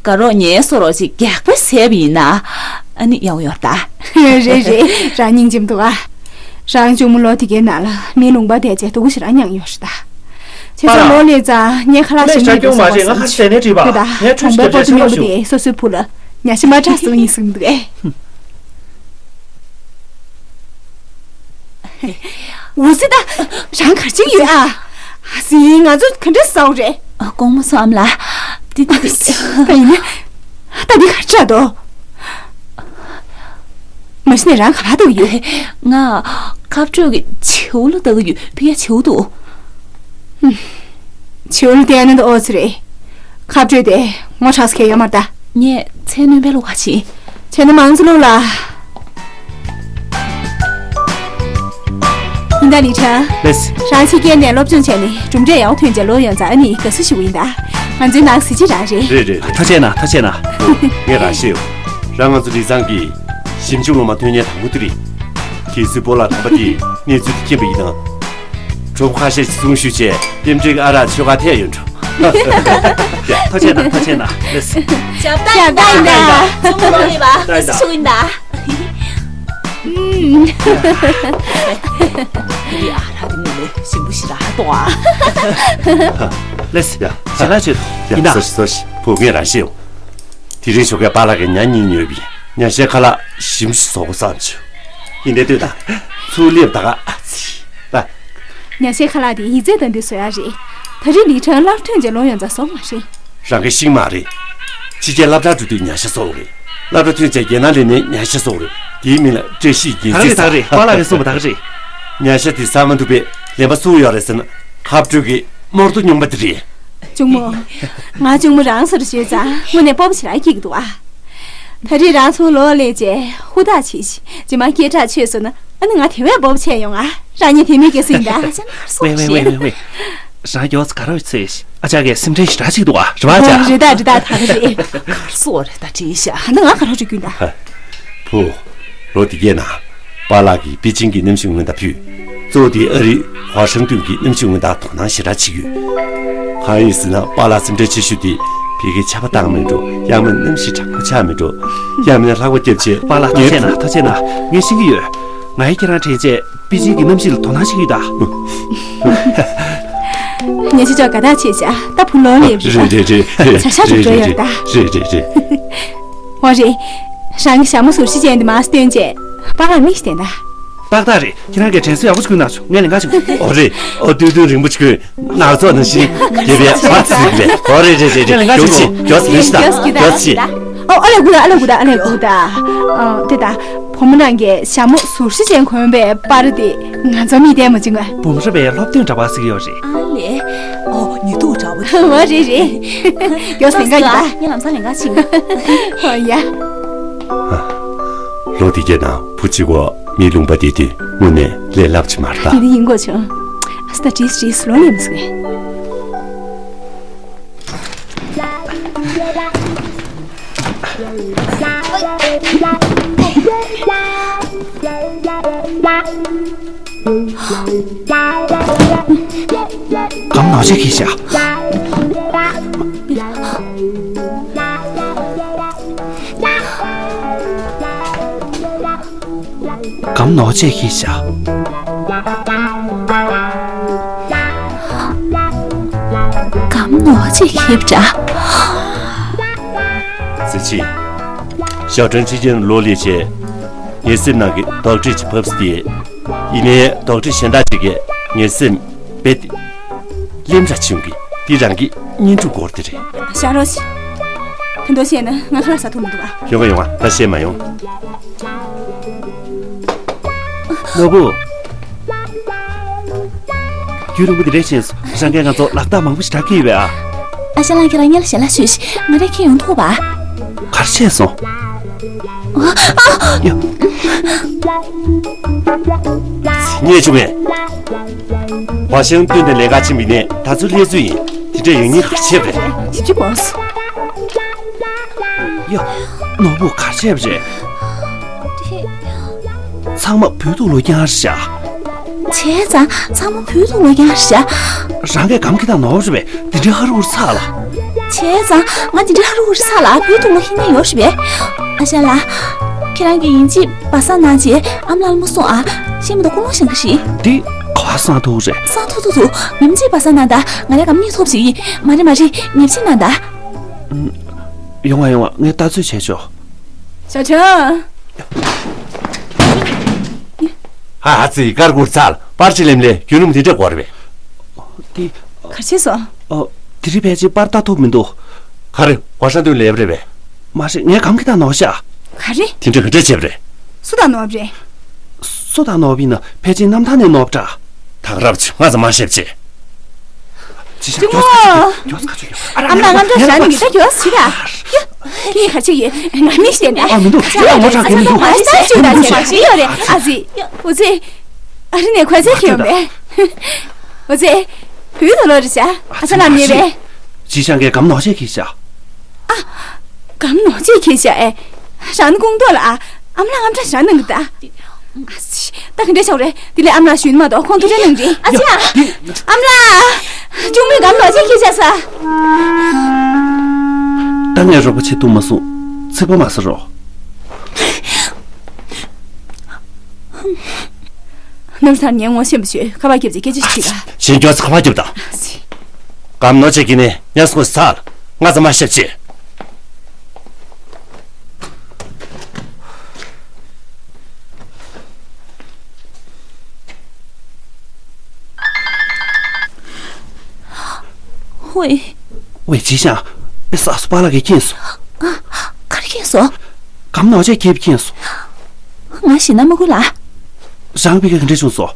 དགའ་རོགས་ངའི་སོ་རོགས་ཅིག་རྒྱགས་པ་བྱས་པ་ཡིན་ན། ཨ་ནི་ཡག་པོ་ཡོད་ད། རེད་རེད། རང་སྙིང་རྗེ་མི་འདུག་ཨ། རང་གཅུང་མོ་ལོ་དེ་གའི་ནང་ལ་མིའི་ལུང་པ་བསྡད་རྗེས་སྡུག་པོ་ཞེ་དྲག་མྱངས་ཡོད་རེད་ད། བྱས་ཙང་ལོ་སླེབས་ཙང་ངས་ཁ་ལག་ཞིམ་ཉམས་བཟོ་དགོས་བསམ་བྱུང་། དེ་ད་གྲོང་པའི་སྤོ་ཏོ་སྨྱོན་པོ་དེས་སོ་སོའི་བུ་ལ་ཉ་ཤ་མ་དྲག་ཟེར་བ་ཡིན་གསུངས་འདུག་ཨེ། འུ་ཙི་ད། རང་ག་རེ་བྱེད་ཀྱི་ཡོད་ཨ། ཨ་ཙི། ང་ཚོ་ག་འདྲས་ཟ་འོ་རེད། ཨ། དགོང་མོ་སོང་ཨ་མ་ལགས། དེ་དེ་དེ། ད་ཡིན་ན། ད་འདི་ག་འདྲ་འདུག་མ་གཞི་ནས་རང་ག་པར་འདུག་ཡོད། ང་ཁ་སྤྲོད་ཀྱི་བྱིའུ་ལ་ལྟ་གི་ཡོད། ཕ་གིར་བྱིའུ་འདུག་བྱིའུ་ལ་བལྟས་ན་ད་ཨོ་ཙི་རེད། ཁ་སྤྲོད་དེ་ངོ་ཚ་ས་གང་ཡང་ཡོད་མ་རེད་ད། ངས་མཚན་སྣོན་པའི་ལོ་ག་ཕྱིན། བྱས་ན་མང་ཙི་ལོ་ལ། ཡིན་ད་ལི་ཁྲང་། ལེས། རང་ཕྱི་རྒྱལ་ནས་སློབ་སྦྱོང་བྱས་ནས་གྲུབ་འབྲས་ཡག་པོ་ཐོན་རྗེས་ལོ་ཡོང་ཙང་ཨ་ནི་དགའ་བསུ་ཞུ་གི་ཡིན་ད། ང་ཚོའི་ནང་གཟི་བརྗིད་རང་རེད། རེད་རེད་རེད། ཐུགས་རྗེ་ཆེ་གནང་། ཐུགས་རྗེ་ཆེ་གནང་། ངས་རང་ཤེས་ཡོད། རང་ང་ཚོ་ལི་ཚང་གི་ཞིབ་འཇུག་སློབ་མ་ཐོན་མཁན་དང་པོ་དེ་རེད། གལ་སྲིད་སྤོ་ལགས་དམ་པ་དེས་གནས་ཚུལ་དེ་མཁྱེན་པ་ཡིན་ན། གྲོགས་པོ་ཁ་ཤས་ཀྱིས་གསུང་ཞུས་བྱས་རྟེན་འབྲེལ་གྱི་ཨ་རག་མཆོད་ཁང་ཐད་ཡོད་འགྲོ། ཡ། ཐུགས་རྗེ་ཆེ་གནང་། ཐུགས་རྗེ་ཆེ་གནང་། ལེས། ཞབས་སྟག་ཡིན་ད། ཞབས་སྟག་ཡིན་ད། ཚོང་མོ་ལོ་ཡིན་པ། ཡིན་ད། ཡིན་ད། ཨུམ། འདི་ཨ་རག་དེ་ངོ་མ་ཞིམ་པོ་ཞེ་དྲག་འདུག་ཨ། ལེས། ཡ། ཞལ་ལག་མཆོད། ཡ། ཡིན་ད། སོ་ཞིག་སོ་ཞིག་བུ་ངས་རང་ཤེས་ཡོང་། དེ་རིང་ཞོགས་ཀས་པཱ་ལགས་ཀྱིས་ཉ་གཉིས་ཉོས་པས་ཉ་ཤའི་ཁ་ལག་ཞིམ་ཞིག་བཟོ་དགོས་བསམ་བྱུང་། ཡིན་ནའི་ལྟོས་དང་། ཚུར་སླེབས་ད་ག་ཨ་ཙི། ལ། ཉ་ཤའི་ཁ་ལག་དེ་ཡིག་ཚད་ལྡན་པའི་བཟོ་ཡ་རེད། ད་རེས་ལི་ཁྲང་སློབ་གྲྭ་ཐོན་རྗེས་ལོ་ཡོང་ཙང་བཟོ་མ་རེད། རང་གི་ཤིང་མ་རེད། ཕྱི་རྒྱལ་སློབ་གྲྭར་འགྲོ་དུས་ཉར་ཤ་བཟོ་དགོས་རེད། སློབ་གྲྭ་ཐོན་རྗེས་རྒྱལ་ནང་སླེབས་ནས་ཉར་ཤ་བཟོ་དགོས་རེད། དེའི་མིང་ལ་བཀྲ་ཤིས་རྒྱལ་ད་ག་མཚན་རེད། ད་ག་རེད། ཟེར། པཱ་ལགས་ཀྱིས་གསུངས་པ་ད་ག་རེད། ཉར་ཤ་དེ་ཟ་མ་ཐུབ་པས་ལན་པ་སུ་ཡོད་རེད་ཟེར་ན། ཧབ་སྤྲོད་ཀྱི་རྨོར་ཏོ་རྙིང་པ་དེ་རེད། གཅུང་མོ། ང་གཅུང་མོ་རང་སོར་ཞུས་ཙང་དངོས་གནས་སྤོབས་པ་ཞེ་དྲག་སྐྱེ་གི་འདུག་ཨ། ད་རེས་རང་ཚོ་ལོ་སླེབས་རྗེས་ཧུར་ཐག་བྱེད་ཤིག་རྗེས་མ་སྐད་གྲགས་ཆོད་སོང་ན་ཨ་ནི་ང་དེ་བས་སྤོབས་པ་ཆེ་ཡོང་ཨ། རང་ཉིད་དེ་མིན་སྐྱེ་སྲིད་ད། ཨ་ཅག་ངར་སོང་ཞེས། ཝེ་ཝེ་ཝེ་ཝེ། རང་མགྱོགས་ཚ་ག་རོ་ཚོས་ཨ་ཅག་གིས་སེམས་ཁྲལ་ཞེ་དྲག་བྱེད་ཀྱི་འདུག་ཨ། རེད་པ་ཨ་ཅག་རེད་ད་རེད་ད་ད་ག་རེད། ག་རེ་བཟོ་རེད་ད་དྲིས་ཤག་ད་ང་ག་རོ་རེ་རྒྱུན་ད། ཧ། བུ། ལོ་འདི་གའི་ནང་། པཱ་ལགས་ཀྱིས་པེ་ཅིང་གི་གནམ་གཤིས་སྔོན་བརྡ་ཕུལ། གཙོ་བོ་དེ་ཨ་རིའི་ཝ་ཤིང་ཏོན་གྱི་གནམ་གཤིས་སྔོན་བརྡར་དོ་སྣང་ཞེ་དྲག་བྱེད་ཀྱི་ཡོད། གང་ཡིན་ཟེར་ན་པཱ་ལགས་སེམས་ཁྲལ་ཆེ་ཤོས་དེ་ཕ་གིར་ཆར་པ་བཏང་མེད་འགྲོ། ཡང་མིན་གནམ་གཤིས་གྲང་མོ་ཆགས་མེད་འགྲོ། ཡང་མིན་ལྷགས་པ་བརྒྱབ་བྱས། པཱ་ལགས་ཐུགས་རྗེ་གནང་ཐུགས་རྗེ་གནང་། ངས་ཤེས་ཀྱི་ཡོད། ང་ཡིས་ཁྱེད་རང་དྲན་རྗེས་པེ་ཅིང་གི་གནམ་གཤིས་ལ་དོ་སྣང་བྱེད་ཀྱི་ཡོད་ད། ངས་ཅི་ལྕོགས་དགའ་ཐག་ཆོད་བྱ། ད་བུ་ལོ་ལེབ་རེད། རེད་རེད་རེད། བྱ་ཤ་རེད་འགྲོ་འགྲོ་རེད་ཡོད་རེད་ད། རེད་རེད་རེད། འོ་རེད། རང་གི་ཞྭ་མོ་ཟུར་བཞི་ཅན་དེ་མར་སྟོན་རྗེས་པཱ་ལགས་མིག་ཤི་བསྟན་ད། ཏག་ཏག་རེད། ཁྱེད་རང་གིས་དྲན་གསོ་ཡག་པོ་ཞིག་གནང་བྱུང་། ངས་ལན་འགའ་བྱུང་། འོ་རེད། འོ་སྟོད་ཐུང་རིང་པོ་ཞིག་གོན། ནག་ཚོགས་ནང་བཞིན་རྒྱལ་བའི་བ་ཚིག་རེད། འོ་རེད་རེད་རེད་རེད། ངས་ལན་འགའ་མགྱོགས་བྱུང་། ཤིག་མགྱོགས་ཤིག་མགྱོགས་ཤིག་ད། མགྱོགས་ཤིག་ད། འོ་ཨ་ལེ་གུ་ད་ཨ་ལེ་གུ་ད་ཨ་ལེ་གུ་ད། ཨ་དེ་ད། བུ་མོ་རང་གིས་ཞྭ་མོ་ཟུར་བཞི་ཅན་གོན་པའི་པར་དེ་ང་ཚོ་མིག་བསྟན་མ་བྱུང་ང་། འབུམ་རམས་པའི་སློབ་སྟོན་འདྲ་པོ་ཞིག་ཡོད་རེད། ཨ་ལེ། ཨོ་ཉི་གདུགས་འདྲ་པོ། འོ་རེད་རེད། མགྱོགས་སེ་ལན་འགའ་གྱིས་ད། ངས་ལམ་སང་ལན་འགའ་ཕྱིན། ཨོ་ཡ། ལོ་འདི་གའི་ནང་བུ་གཅིག་པོ་མི་ལུང་པ་བསྡད་དུས་དངོས་གནས་ལས་སླ་པོ་ཅིག་མ་རེད་ད། དེ་འདྲ་ཡིན་དགོས་བྱུང་། ཨ་སི་ད་བྲིས་བྲིས་ལོ་ལེན་སོང་ངས། སྒམ་ནག་ཅིག་འཁྱེར་བཞག་སྒམ་ནག་ཅིག་འཁྱེར་བཞག་སྒམ་ནག་ཅིག་འཁྱེར་བཞག་གཟི་བརྗིད། ཞའོ་ཀྲང་ཕྱི་རྒྱལ་ལོ་ལེགས་བྱས། ངའི་སེམས་ནང་གི་དོགས་འདྲི་ཅིག་བབས་སོང་སྟེ། ཡིན་ནའི་དོགས་འདྲི་གཞན་དག་ཅིག་གིས་ངའི་སེམས་རྦད་དེ་ལྷིང་འཇགས་བྱུང་གི། འདི་རང་གི་བརྙན་ཐུང་སྐོར་དེ་རེད། ཤ་རོ་ཞིག་དེ་འདྲ་བཤད་ན་ང་ཁ་ལག་ཟ་ཐུབ་མི་འདུག་ཨ། ཡོང་ག་ཡོང་ག་ད་བཤད་མ་ཡོང་། ནོར་བུ། རྒྱུན་རིང་པོ་འདི་འདྲ་ཕྱིན་སོང་། རང་གིས་ང་ཚོ་ལག་རྟགས་མང་པོ་ཞིག་བསྒྲགས་ཀྱི་ཡོད་པས་ཨ། ཨ་ཞང་ལགས་ཁྱེད་རང་སྔོན་ལ་ཞལ་ལག་ཞུས་ཤིག་ང་རས་ཁྱེར་ཡོང་ཐུབ་པ། ག་རེ་བྱས་སོང་། ཡ། ཉེས་བྱུང་ངས། ཝ་ཤིང་ཏོན་ནས་ལས་ཀ་ཕྱིན་པ་ཡིན་ནའི་ད་ཚོད་སླེབས་ཚོད་ཡིན། དེ་འདྲ་ཡོང་ཉེན་ག་རེ་བྱས་པ་རེད། ཞིབ་ཅིག་གོ་སོང་། ཡ། ནོར་བུ་ག་རེ་བྱས་པ་རེད། ཚང་མ་བོད་ཐུག་ལོ་རྐྱང་རེད་ཤག་བྱས་ཙང་ཚང་མ་བོད་ཐུག་ལོ་རྐྱང་རེད་ཤག་རང་གིས་སྒམ་འཁྱེར་སྟངས་ནོར་བ་རེད་པས། འདི་འདྲའི་ཧ་རུ་ཧུ་རུ་ཚ་ལ། བྱས་ཙང་ང་འདི་འདྲའི་ཧ་རུ་ཧུ་རུ་ཚ་ལ། བོད་ཐུག་ལོ་ཧི་ནས་ཡོད་རེད་པས། ཨ་ཞང་ལགས། ཁྱེད་རང་གིས་ཡིན་གཅིག་སྦ་གསང་གནང་རྗེས་ཨ་མ་ལགས་ལ་མ་གསུང་ཨ། ཤེས་མི་འདུག་ཀུན་སློང་བཞིན་གྱི་ཞིག་འདི་ག་པར་གསང་ཐུབ་རེད། གསང་ཐུབ་ཐུབ་ཐུབ། ཡིན་གཅིག་སྦ་གསང་གནང་དང་། ང་རའི་སྒམ་རྙེད་ཐུབ་ཞིག་ཡིན། མ་རེད་མ་རེད། ཉེས་ཆད་གནང་དང་། ཡོང་བ་ཡོང་བ། ངས་ལྟ་ཚོད་བྱས་ཆོག་ཞའོ་ཆང་། ཧ་ཧ་ཙི་ཀར་ཀུར་ཚལ་པར་ཅི་ལེམ་ལེ་རྒྱུ་ནོམ་དེ་འདྲ་གོ་རེད་པས། དེ། ག་རེ་བྱས་སོང་། ཨོ། དེ་རིང་ཕལ་ཆེར་པར་ལྟ་ཐུབ་མི་འདུག་ག་རེ་ཝ་ཤང་ཏོན་ལེབ་རེད་པས། མ་རེད། ངའི་སྒམ་འཁྱེར་སྟངས་ནོར་ཤག་ག་རེ། དེ་འདྲ་ག་འདྲ་བྱས་པ་རེད། སུ་དང་ནོར་བ་རེད། སུ་དང་ནོར་བ་ཡིན་ན་ཕལ་ཆེར་གནམ་ཐང་ནས་ནོར་བ་འདྲ། ད་ག་རབ་ཆེ། ང་ཚོ་མ་ཤེས་ཅེ། ཅི་ཞིག་གཅུང་མོ། མགྱོགས་ཚ་ཁ་ཆུ་མགྱོགས། ཨ་མ་ལགས་ང་འདྲ་ཞག་ནས་ད་མགྱོགས་ཤིག་ད། ཁྱེད་ག་ཅིག་ཡོད། ང་མི་ཤེས་ན། ཨ་མི་འདུག་ཁྱེད་ལ་ངོ་ཚ་གི་མི་འདུག་ང་ཤ་ཅུ་ད་ཅི་མ་ཤེས་ཡོད་རེད། ཨ་ཙི། འོ་ཙི། ཨ་རི་ནས་ཁོ་ཚེ་ཁྱེར་ཡོང་པས། འོ་ཙི། བུའི་དོ་ལོ་རེད་ཤག་ཨ་ས་ལམ་ཉེ་བས། ཅི་ཞང་གིས་སྒམ་ནོར་ཆས་ཁྱེར་ཤག་ཨ། སྒམ་ནོར་ཆས་ཁྱེར་ཤག་ཨེ། རང་ནི་ཀུང་ཏོ་ལ་ཨ། ཨ་མ་ལགས་ཨ་མ་ཏྲ་ཞང་ནང་གི་ད། ཨ་ཙི། ད་ག་འདྲ་བྱུང་རེད། དེ་ལས་ཨ་མ་ལགས་ཞུས་མ་གཏོགས་ཁོང་ཐུགས་ཁྲལ་གནང་རེད། ཨ་ཙི་ཨ། ཨ་མ་ལགས། གཅུང་མོས་སྒམ་ནོར་ཆས་ཁྱེར་ཤག་ས། ད་ངས་རོགས་པ་བྱེད་ཐུབ་མ་སོང་། ཚིག་པ་མ་ཟ་རོགས། ནམ་སར་ངས་ངོ་ཤེས་པ་ཞིག་ཁ་པར་རྒྱབ་ཅིག་སྐད་ཆ་ཞིག་དྲིས་ད། གཞན་སྐྱོ་ཚེ་ཁ་པར་རྒྱབ་དང་། སྒམ་ནོར་ཆས་ཁྱེར་ནས་ཉ་སོ་ས་ལ་ང་ཚོ་མ་ཤེས་ཅེ། ཝེ། ཝེ་ཅི་ཤང་། ཨེ་ས་སུ་པཱ་ལགས་ཀྱིས་མཁྱེན་སོང་། སོ། སྒམ་ནོར་ཆས་ཁྱེར་ཕྱིན་སོང་། ང་ཤི་ན་མ་གོ་ལ། རང་ཕ་གི་ག་འདྲ་བྱུང་སོང་།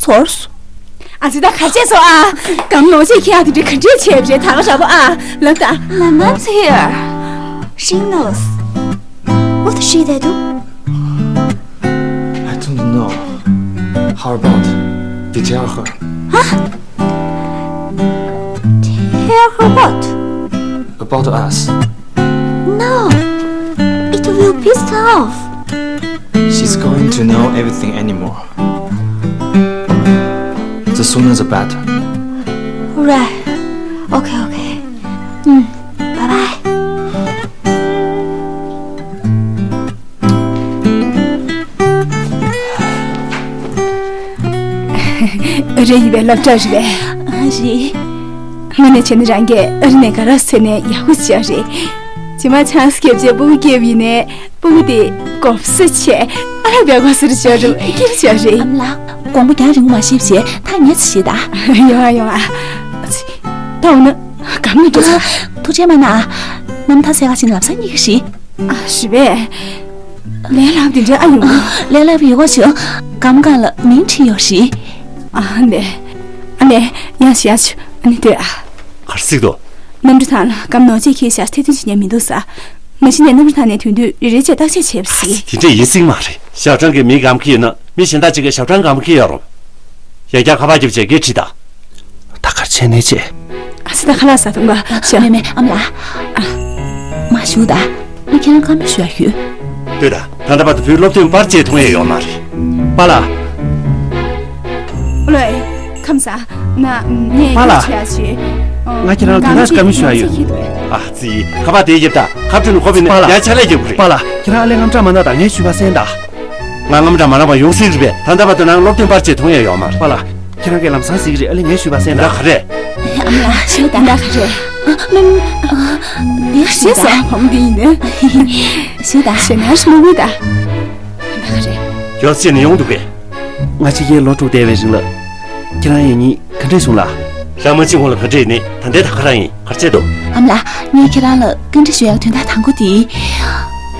ཚོར་སོང་། ཨ་ཙི་ད་ག་བྱས་སོང་ཨ། སྒམ་ནོར་ཆས་ཁྱེར་ཡག་དེ་འདྲ་ག་འདྲས་བྱས་པ་རེད། ད་ག་ར་བོ་ཨ། ལབ་ད། My mom's here. She knows. What did she do? I don't know. How about we tell her? Huh? Tell her what? About us. No. It will piss her off. She's going to know everything anymore. The sooner the better. Right. Okay, okay. Mm. Bye bye. ཨ་རི་ཡི་བའི་སློབ་གྲྭ་རེད་པས། ཨ་རི། དངོས་གནས་བྱས་ན་རང་གིས་ཨ་རི་ནས་ག་རེ་ཟེར་ནས་ཡག་པོ་བྱས་རེད། རྗེས་མ་ཆང་སྐྱེབ་བྱས་སྤུ་གུ་སྐྱེས་པ་ཡིན་ནའི་སྤུ་གུ་དེ་གོབ་སེ་བྱས་ཨ་ར་བའི་གོ་སེ་རུ་བྱས་རུ་སྐྱེབ་བྱས་རེད། ཨ་མ་ལགས། དགོངས་པ་རྒྱང་རིང་མ་བཞེས་བྱས་ཐག་ཉེ་ཙམ་བཞེས་ད། ཡོང་ཨ་ཡོང་ཨ། ད་འོ་ན་གམ་ནས་འགྲོ་ཚར། ཐུགས་རྗེ་མ་གནང་ཨ། ནམ་ཐང་སེ་ག་ཅིག་ལམ་སང་གཉིད་ཁ་ཤི། ཨ་ཞི་བས། ལས་སླ་པོ་དེ་འདྲ་ཨ་ཡོང་། ལས་སླ་པོ་ཡོད་གོ་ཞིག་སྒམ་སྒང་ལ་མིང་བྲིས་ཡོད་ཞིག་ཨ་ནེ། ཨ་ནེ། ཡང་ཞིག་ཡང་ཞིག་ཨ་ནེ་ལྟོས་ཨ། གར་སིག་ཏོ། གནམ་གྲུ་ཐང་ལ་སྒམ་ནོར་ཆས་ཁྱེར་ཤག་ཐེ་ཐུན་བྱེད་མཁན་མི་འདུག་ས། མ་གཞི་ནས་གནམ་གྲུ་ཐང་ནས་ཐོན་དུས་རེ་རེ་བྱས་བརྟག་དཔྱད་བྱས་པ་ཟིག་དེ་འདྲས་ཡིན་སྲིད་མ་རེད། ཞའོ་ཀྲང་གིས་མི་སྒམ་ཁྱེར་ཡོད་ན་མི་གཞན་དག་ཅིག་གིས་ཞའོ་ཀྲང་སྒམ་ཁྱེར་ཡོད་རུང་། ཡ་རྒྱ་ཁ་པར་རྒྱབ་བྱས་སྐད་དྲིས་དང་། ད་གར་བྱས་ནས་བྱས། ཨ་ཙི་ད་ཁ་ལག་ཟ་འཐུང་ག་ཤ། མེ་མེ་ཨ་མ་ལགས། ཨ། མ་བཞུགས་ད། ངས་ཁྱེད་རང་བཀའ་མོལ་ཞུ་ཡ་ཡོད། ལྟོས་ད། ད་ལྟ་བར་དུ་བུའི་སློབ་ཐོན་པར་ཆས་མཐོང་ཡ་ཡོད་མ་རེད། པཱ་ལགས། ཨོ་ལོས། ཁམས་བཟང་། ན་ངས་པཱ་ལགས། ཁྱེད་ཆེ་ཡ་ཆེ། ང་ཁྱེད་རང་ལ་དོན་དག་བཀའ་མོལ་ཞུ་ཡ་ཡོད། ཨ་ཙི། ཁ་པར་དེ་ཡིབ་ད། ཁ་བྲལ་ནས་ཁོ་བས་ནས་པཱ་ལགས། ཡ་ཆ་ལས་རྒྱབ་གི་རེད། པཱ་ལགས། ཁྱེད་རང་ཨ་ལས་དངངས་སྐྲག་མ་གནང་དང་ངས་ཞུས་པ་གསན་དང་། ང་དངངས་སྐྲག་མ་གནང་བ་ཡོང་སྲིད་རེད་པས། ད་ལྟ་བར་དུ་ནང་སློབ་ཐོན་པར་ཆས་མཐོང་ཡ་ཡོད་མ་རེད། པཱ་ལགས། ཁྱེད་རང་གིས་ལམ་སང་གཟིགས་རེད། ཨ་ལས་ངས་ཞུས་པ་གསན་ད། ད་ག་རེད། ཨ་མ་ལགས་ཞུ་ད། ད་ག་རེད། ཨ་མ་ཨ། འདི་ཞུ་ད། ཞེས་སོ་བུ་མོ་འདི་ཡིན་ནི། ཞུ་ད། ཞེ་ན་ཞུ་མི་དགོས་ད། ད་ག་རེད། ཡོད་ཅེས་ནས་ཡོང་འདུག་གས། ང་ཕྱི་རྒྱལ་ལོ་དྲུག་བསྡད་པའི་རིང་ལ། ཁྱེད་རང་ཡང་ཉིད་ག་འདྲས་བྱུང་ལ། རང་མ་ཕྱིན་གོང་ལ་ག་འདྲས་ནི་ད་ལྟའི་ད་ག་རང་ཡིན། གར་ཆད་དོ། ཨ་མ་ལགས། ངས་ཁྱེད་རང་ལ་བཀའ་འདྲི་ཞུ་ཡག་དོན་དག་དང་པོ་དེ།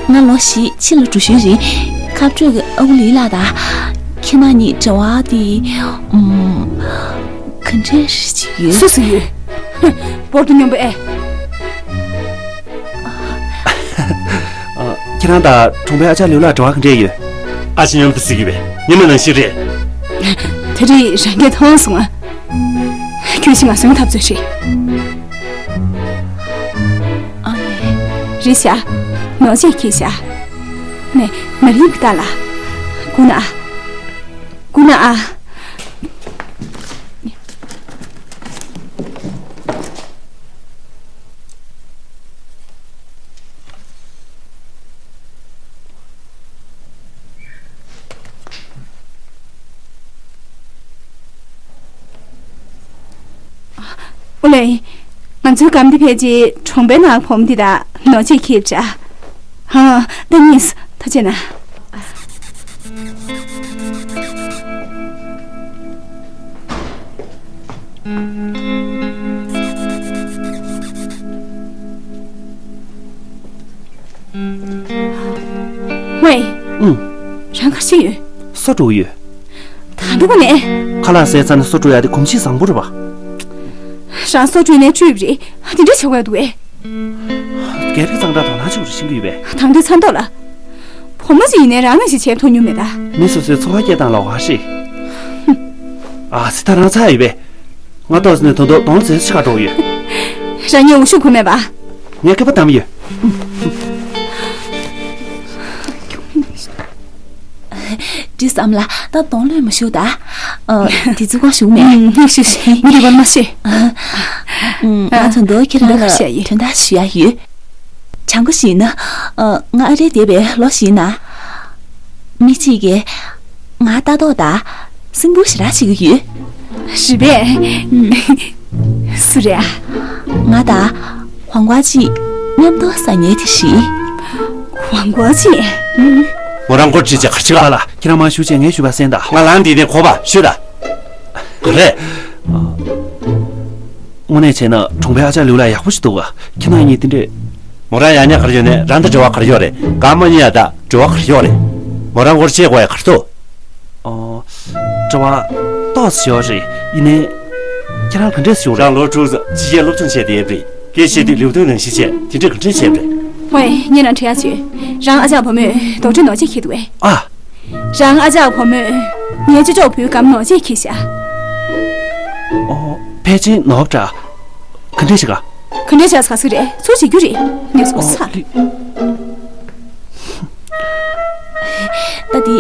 ང་ལོ་བཞི་ཕྱི་ལ་འགྲོ་ཞོར་རིང་ཁ་སྤྲོད་ཀྱི་ཨ་ཁུ་ལི་ལགས་དང་། ཁྱེད་རང་གཉིས་འབྲེལ་བ་དེ། ཨུམ། ག་འདྲས་ཞིག་ཡོད། སུ་སུ་ཡོད། བོར་དུ་སྙོམས་པ་ཨེ། ཁྱེད་རང་དང་གྲོང་པའི་ཨ་ཅག་ལིའུ་ལགས་འབྲེལ་བ་ག་འདྲས་ཡོད། ཨ་ཅེ་སྙོམས་དུ་སྲིད་ཀྱི་བས། ཉི་མ་ནང་བཞིན་རེད། དེ་རིང་རང་གིས་མཐོང་སོང་ང་། ཁྱོད་ཤི་ང་སོང་ཐབས་བྱོས་ཤིག་ཨ་ལས། རེད་ཤག་ནོར་ཆས་ཁྱེར་ཤག་ནས་མ་རིག་པ་ལྟ་ལ། སྒུག་ན་ཨ། སྒུག་ན་ཨ། ཨོ་ལེ། ང་ཚོའི་སྒམ་དེ་ཕལ་ཆེར་གྲོང་པའི་ནང་བུ་མོ་དེ་དག་ནོར་ཆས་ཁྱེར་བྱ། ཧང་། ད་གཉིས། ད་བྱས་ན། ཝེ། ཨུང་། རང་ག་རེ་བྱེད་ཡོད། སོ་འགྲོ་གི་ཡོད། ད་འགྲོ་གི་ནས། ཁ་ལག་ཟས་ཚར་ནས་སོ་འགྲོ་ཡ་དེ་གོམས་གཤིས་བཟང་པོ་རེད་པ། རང་སོ་འགྲོ་ནས་བཅུག་ཡོད་རེད། དེ་འདྲ་བྱེད་དགོས་འདུག་གས། རྒྱལ་རིགས་གཙང་སྦྲ་དོ་སྣང་ཆེ་བོ་རེ་ཤེས་ཀྱི་ཡོད་པས། ད་འདི་ཚ་མདོག་ལ། བུ་མོ་ཞིག་ཡིན་ནའི་རང་ནང་བཞིན་བྱེད་ཐུབ་མྱོང་མེད་ད། མི་སོ་སོའི་འཚོ་བ་སྐྱེལ་སྟངས་ལ་འོ་ཧ་ཧྲི། ཨ་ཙི་ད་རང་ཚ་ཡོད་པས། ང་ཏོག་ཙམ་ནས་དོན་དུ་གདོང་ལ་ཟས་ཆེ་ཁ་འགྲོ་གི་ཡོད། རང་ཉིད་འུ་ཤུགས་ཁུར་མེད་པ། ངས་སྐེད་པ་བསྡམས་ཡོད། འདི་བསམ་ལ་ད་གདོང་ལོས་མ་ཞུ་ད། ཨ། དེ་ཚོ་གང་ཞུ་མེད། ཞུ་ཞུ། མི་རིག་པར་མ་ཤེས། ང་ཚོ་མདོ་ཁྱེད་རང་ལ་དོན་དག་ཞུ་ཡ་ཡོད། བྱང་ཁོ་ཞིག་ན། ང་ཨ་རིར་བསྡད་པའི་ལོ་ཞིག་ན། མི་གཅིག་གིས་ང་ལྟ་རྟོག་དང་སེམས་ཁུར་ཞེ་དྲག་བྱེད་ཀྱི་ཡོད། རེད་པས། སུ་རེད་ཨ། ང་དང་ཝང་ཀོ་ཅི་མཉམ་དུ་ཟ་མཁན་དེ་རེད། ཝང་ཀོ་ཅི། མོ་རང་སྐོར་བྲིས་བྱས་ག་རེ་བྱེད་ག་ལ། ཁྱེད་རང་མ་ཞུ་བྱས་ངས་ཞུས་པ་གསན་དང་། ང་ལངས་འདི་ནས་གོ་བ་ཞུས་ལ། ག་རེ། དངོས་གནས་བྱས་ན་གྲོང་པའི་ཨ་ཅག་ལིའུ་ལགས་ཡག་པོ་ཞིག་འདུག་ག་ཁྱེད་རང་གཉིས་དེ་འདྲས། མོ་རང་ཡག་ཉག་ག་རེ་ཡོད་ནས་རང་དང་འབྲེལ་བ་ག་རེ་ཡོད་རེད། གང་མ་ཉན་ཡ་ད་འབྲེལ་བ་ག་རེ་ཡོད་རེད། མོ་རང་ངོ་ཤེས་དགོས་ཡ་ག་རེ་འདུག་ཨོ། འབྲེལ་བ་ཏོག་ཙམ་ཡོད་རེད། ཡིན་ནའི། ཁྱེད་རང་ག་འདྲས་ཡོད་རེད། རང་ལོ་དྲུག་ཙམ་ཕྱི་རྒྱལ་སློབ་སྦྱོང་བྱས་བསྡད་ཡོད་པ་རེད། སྐད་བཤད་དུས་ལེའུ་སྟོན་ནང་བཞིན་བྱས་དེ་འདྲས་ག་འདྲས་བྱས་པ་རེད། ཝེ། ངས་ནང་དྲི་ཡ་བྱོས། རང་ཨ་ཅག་བུ་མོས་རྡོག་ཁྲེས་ནོར་ཅིག་ཁྱེར་འདུག་གས། ཨ། རང་ཨ་ཅག་བུ་མོས་ངའི་ཅོ་ཅོག་བུའི་སྒམ་ནོར་ཅིག་ཁྱེར་ཤག་ཨོ། ཕལ་ཆེར་ནོར་བ་འདྲ། ག་འདྲས་ཤག་ག་ག་འདྲས་ཤག་ཟེར་གྱི་རེད། ཚུར་བྱེད་རྒྱུ་རེད། ངས་ཚུར་ཨོ། ཚར། ལི། ད་འདི།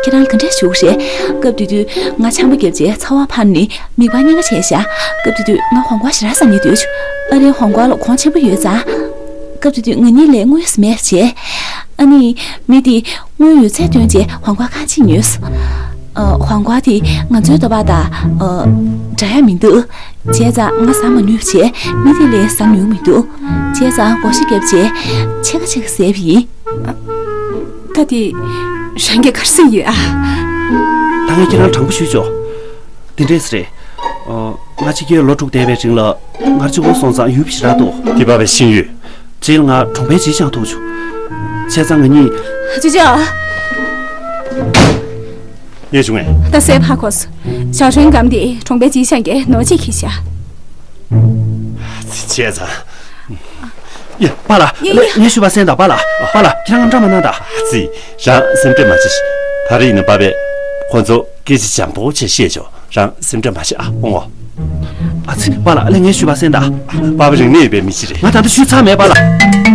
ཁྱེད་རང་ག་འདྲས་བཞུགས་རེད། སྐབས་དེ་དུས་ང་ཆམ་པ་བརྒྱབ་རྗེས་ཚ་བ་འཕར་ནས་མིད་པ་གཉིས་ཀ་བྱས་ཤག་སྐབས་དེ་དུས་ང་ཧོང་ཀོང་ཞེ་དྲག་ཟ་སྙིང་འདོད་བྱུང་། ཨ་རིའི་ཧོང་ཀོང་ལ་གོང་ཆེན་པོ་ཡོད་ཙང་། སྐབས་དེ་དུས་ང་གཉིས་ལ་དངུལ་མེད་བྱས། ཨ་ནི། མི་དེས་དངུལ་ཡོད་ཚད་བཏོན་རྗེས་ཧོང་ཀོང་ཁ་ཕྱེ་ཉོས། ཨ། ཧོང་ཀོང་དེ་ང་ཚོའི་འདོད་པ་དང་། ཨ། འདྲ་ཡ་མི་འདུག་བྱས་ཙང་ང་ཟ་མ་ནུས་པ་བྱས། མི་དེ་ལས་ཟ་ནུས་མི་འདུག་བྱས་ཙང་བགོ་བཤའ་བརྒྱབ་རྗེས་ཕྱེད་ཀ་ཕྱེད་ཀ་བཟས་པ་ཡིན། ད་དེ་རང་གིས་ག་རེ་ཟེར་ཡོད་ཨ། ད་ངས་ཁྱེད་རང་དྲང་པོ་ཞུས་ཆོག་དེ་འདྲས་རེད། ཨ། ང་ཕྱི་རྒྱལ་ལོ་དྲུག་བསྡད་པའི་རིང་ལ་ང་གཅིག་པོ་སོང་ཙང་ཡུལ་ཞེ་དྲག་འདུག་དེ་བ་བའི་ཤེས་ཡོད། རྗེས་ལ་ང་གྲོང་པའི་གྲྭ་ཚང་ཐུག་བྱུང་། བྱས་ཙང་ང་གཉིས། ཅོ་ཅོག་ངས་བྱུང་ངས། ད་གསལ་པོ་ཧ་གོ་སོང་། ཞའོ་ཧྲུན་སྒམ་དེ་གྲོང་པའི་གྲྭ་ཚང་གིས་ནོར་ཅིག་ཁྱེར་ཤག་བྱས་ཙང་། ཡ། པཱ་ལགས། ཡ། ཡ། ངས་ཞུས་པ་གསན་དང་པཱ་ལགས། པཱ་ལགས། ཁྱེད་རང་ངམ་བཀྲ་མ་གནང་དང་། ཨ་ཙི། རང་སེམས་ཁྲལ་མ་བྱེད། ད་རེས་ཡིན་ན་པཱ་ཕས་ཁོ་ཚོ་སྐད་ཆ་འཇམ་པོ་བྱས་བཤད་ཆོག་རང་སེམས་ཁྲལ་མ་བྱེད་ཨ། འོང་ངོ་། ཨ་ཙི། པཱ་ལགས། ཨ་ལས། ངས་ཞུས་པ་གསན་དང་། པཱ་ཕ་རིག་གནས་ཡོད་པའི་མི་ཞིག་རེད། ང་ད་ལྟ་ཞུས་ཚར་མེད་པཱ་ལགས།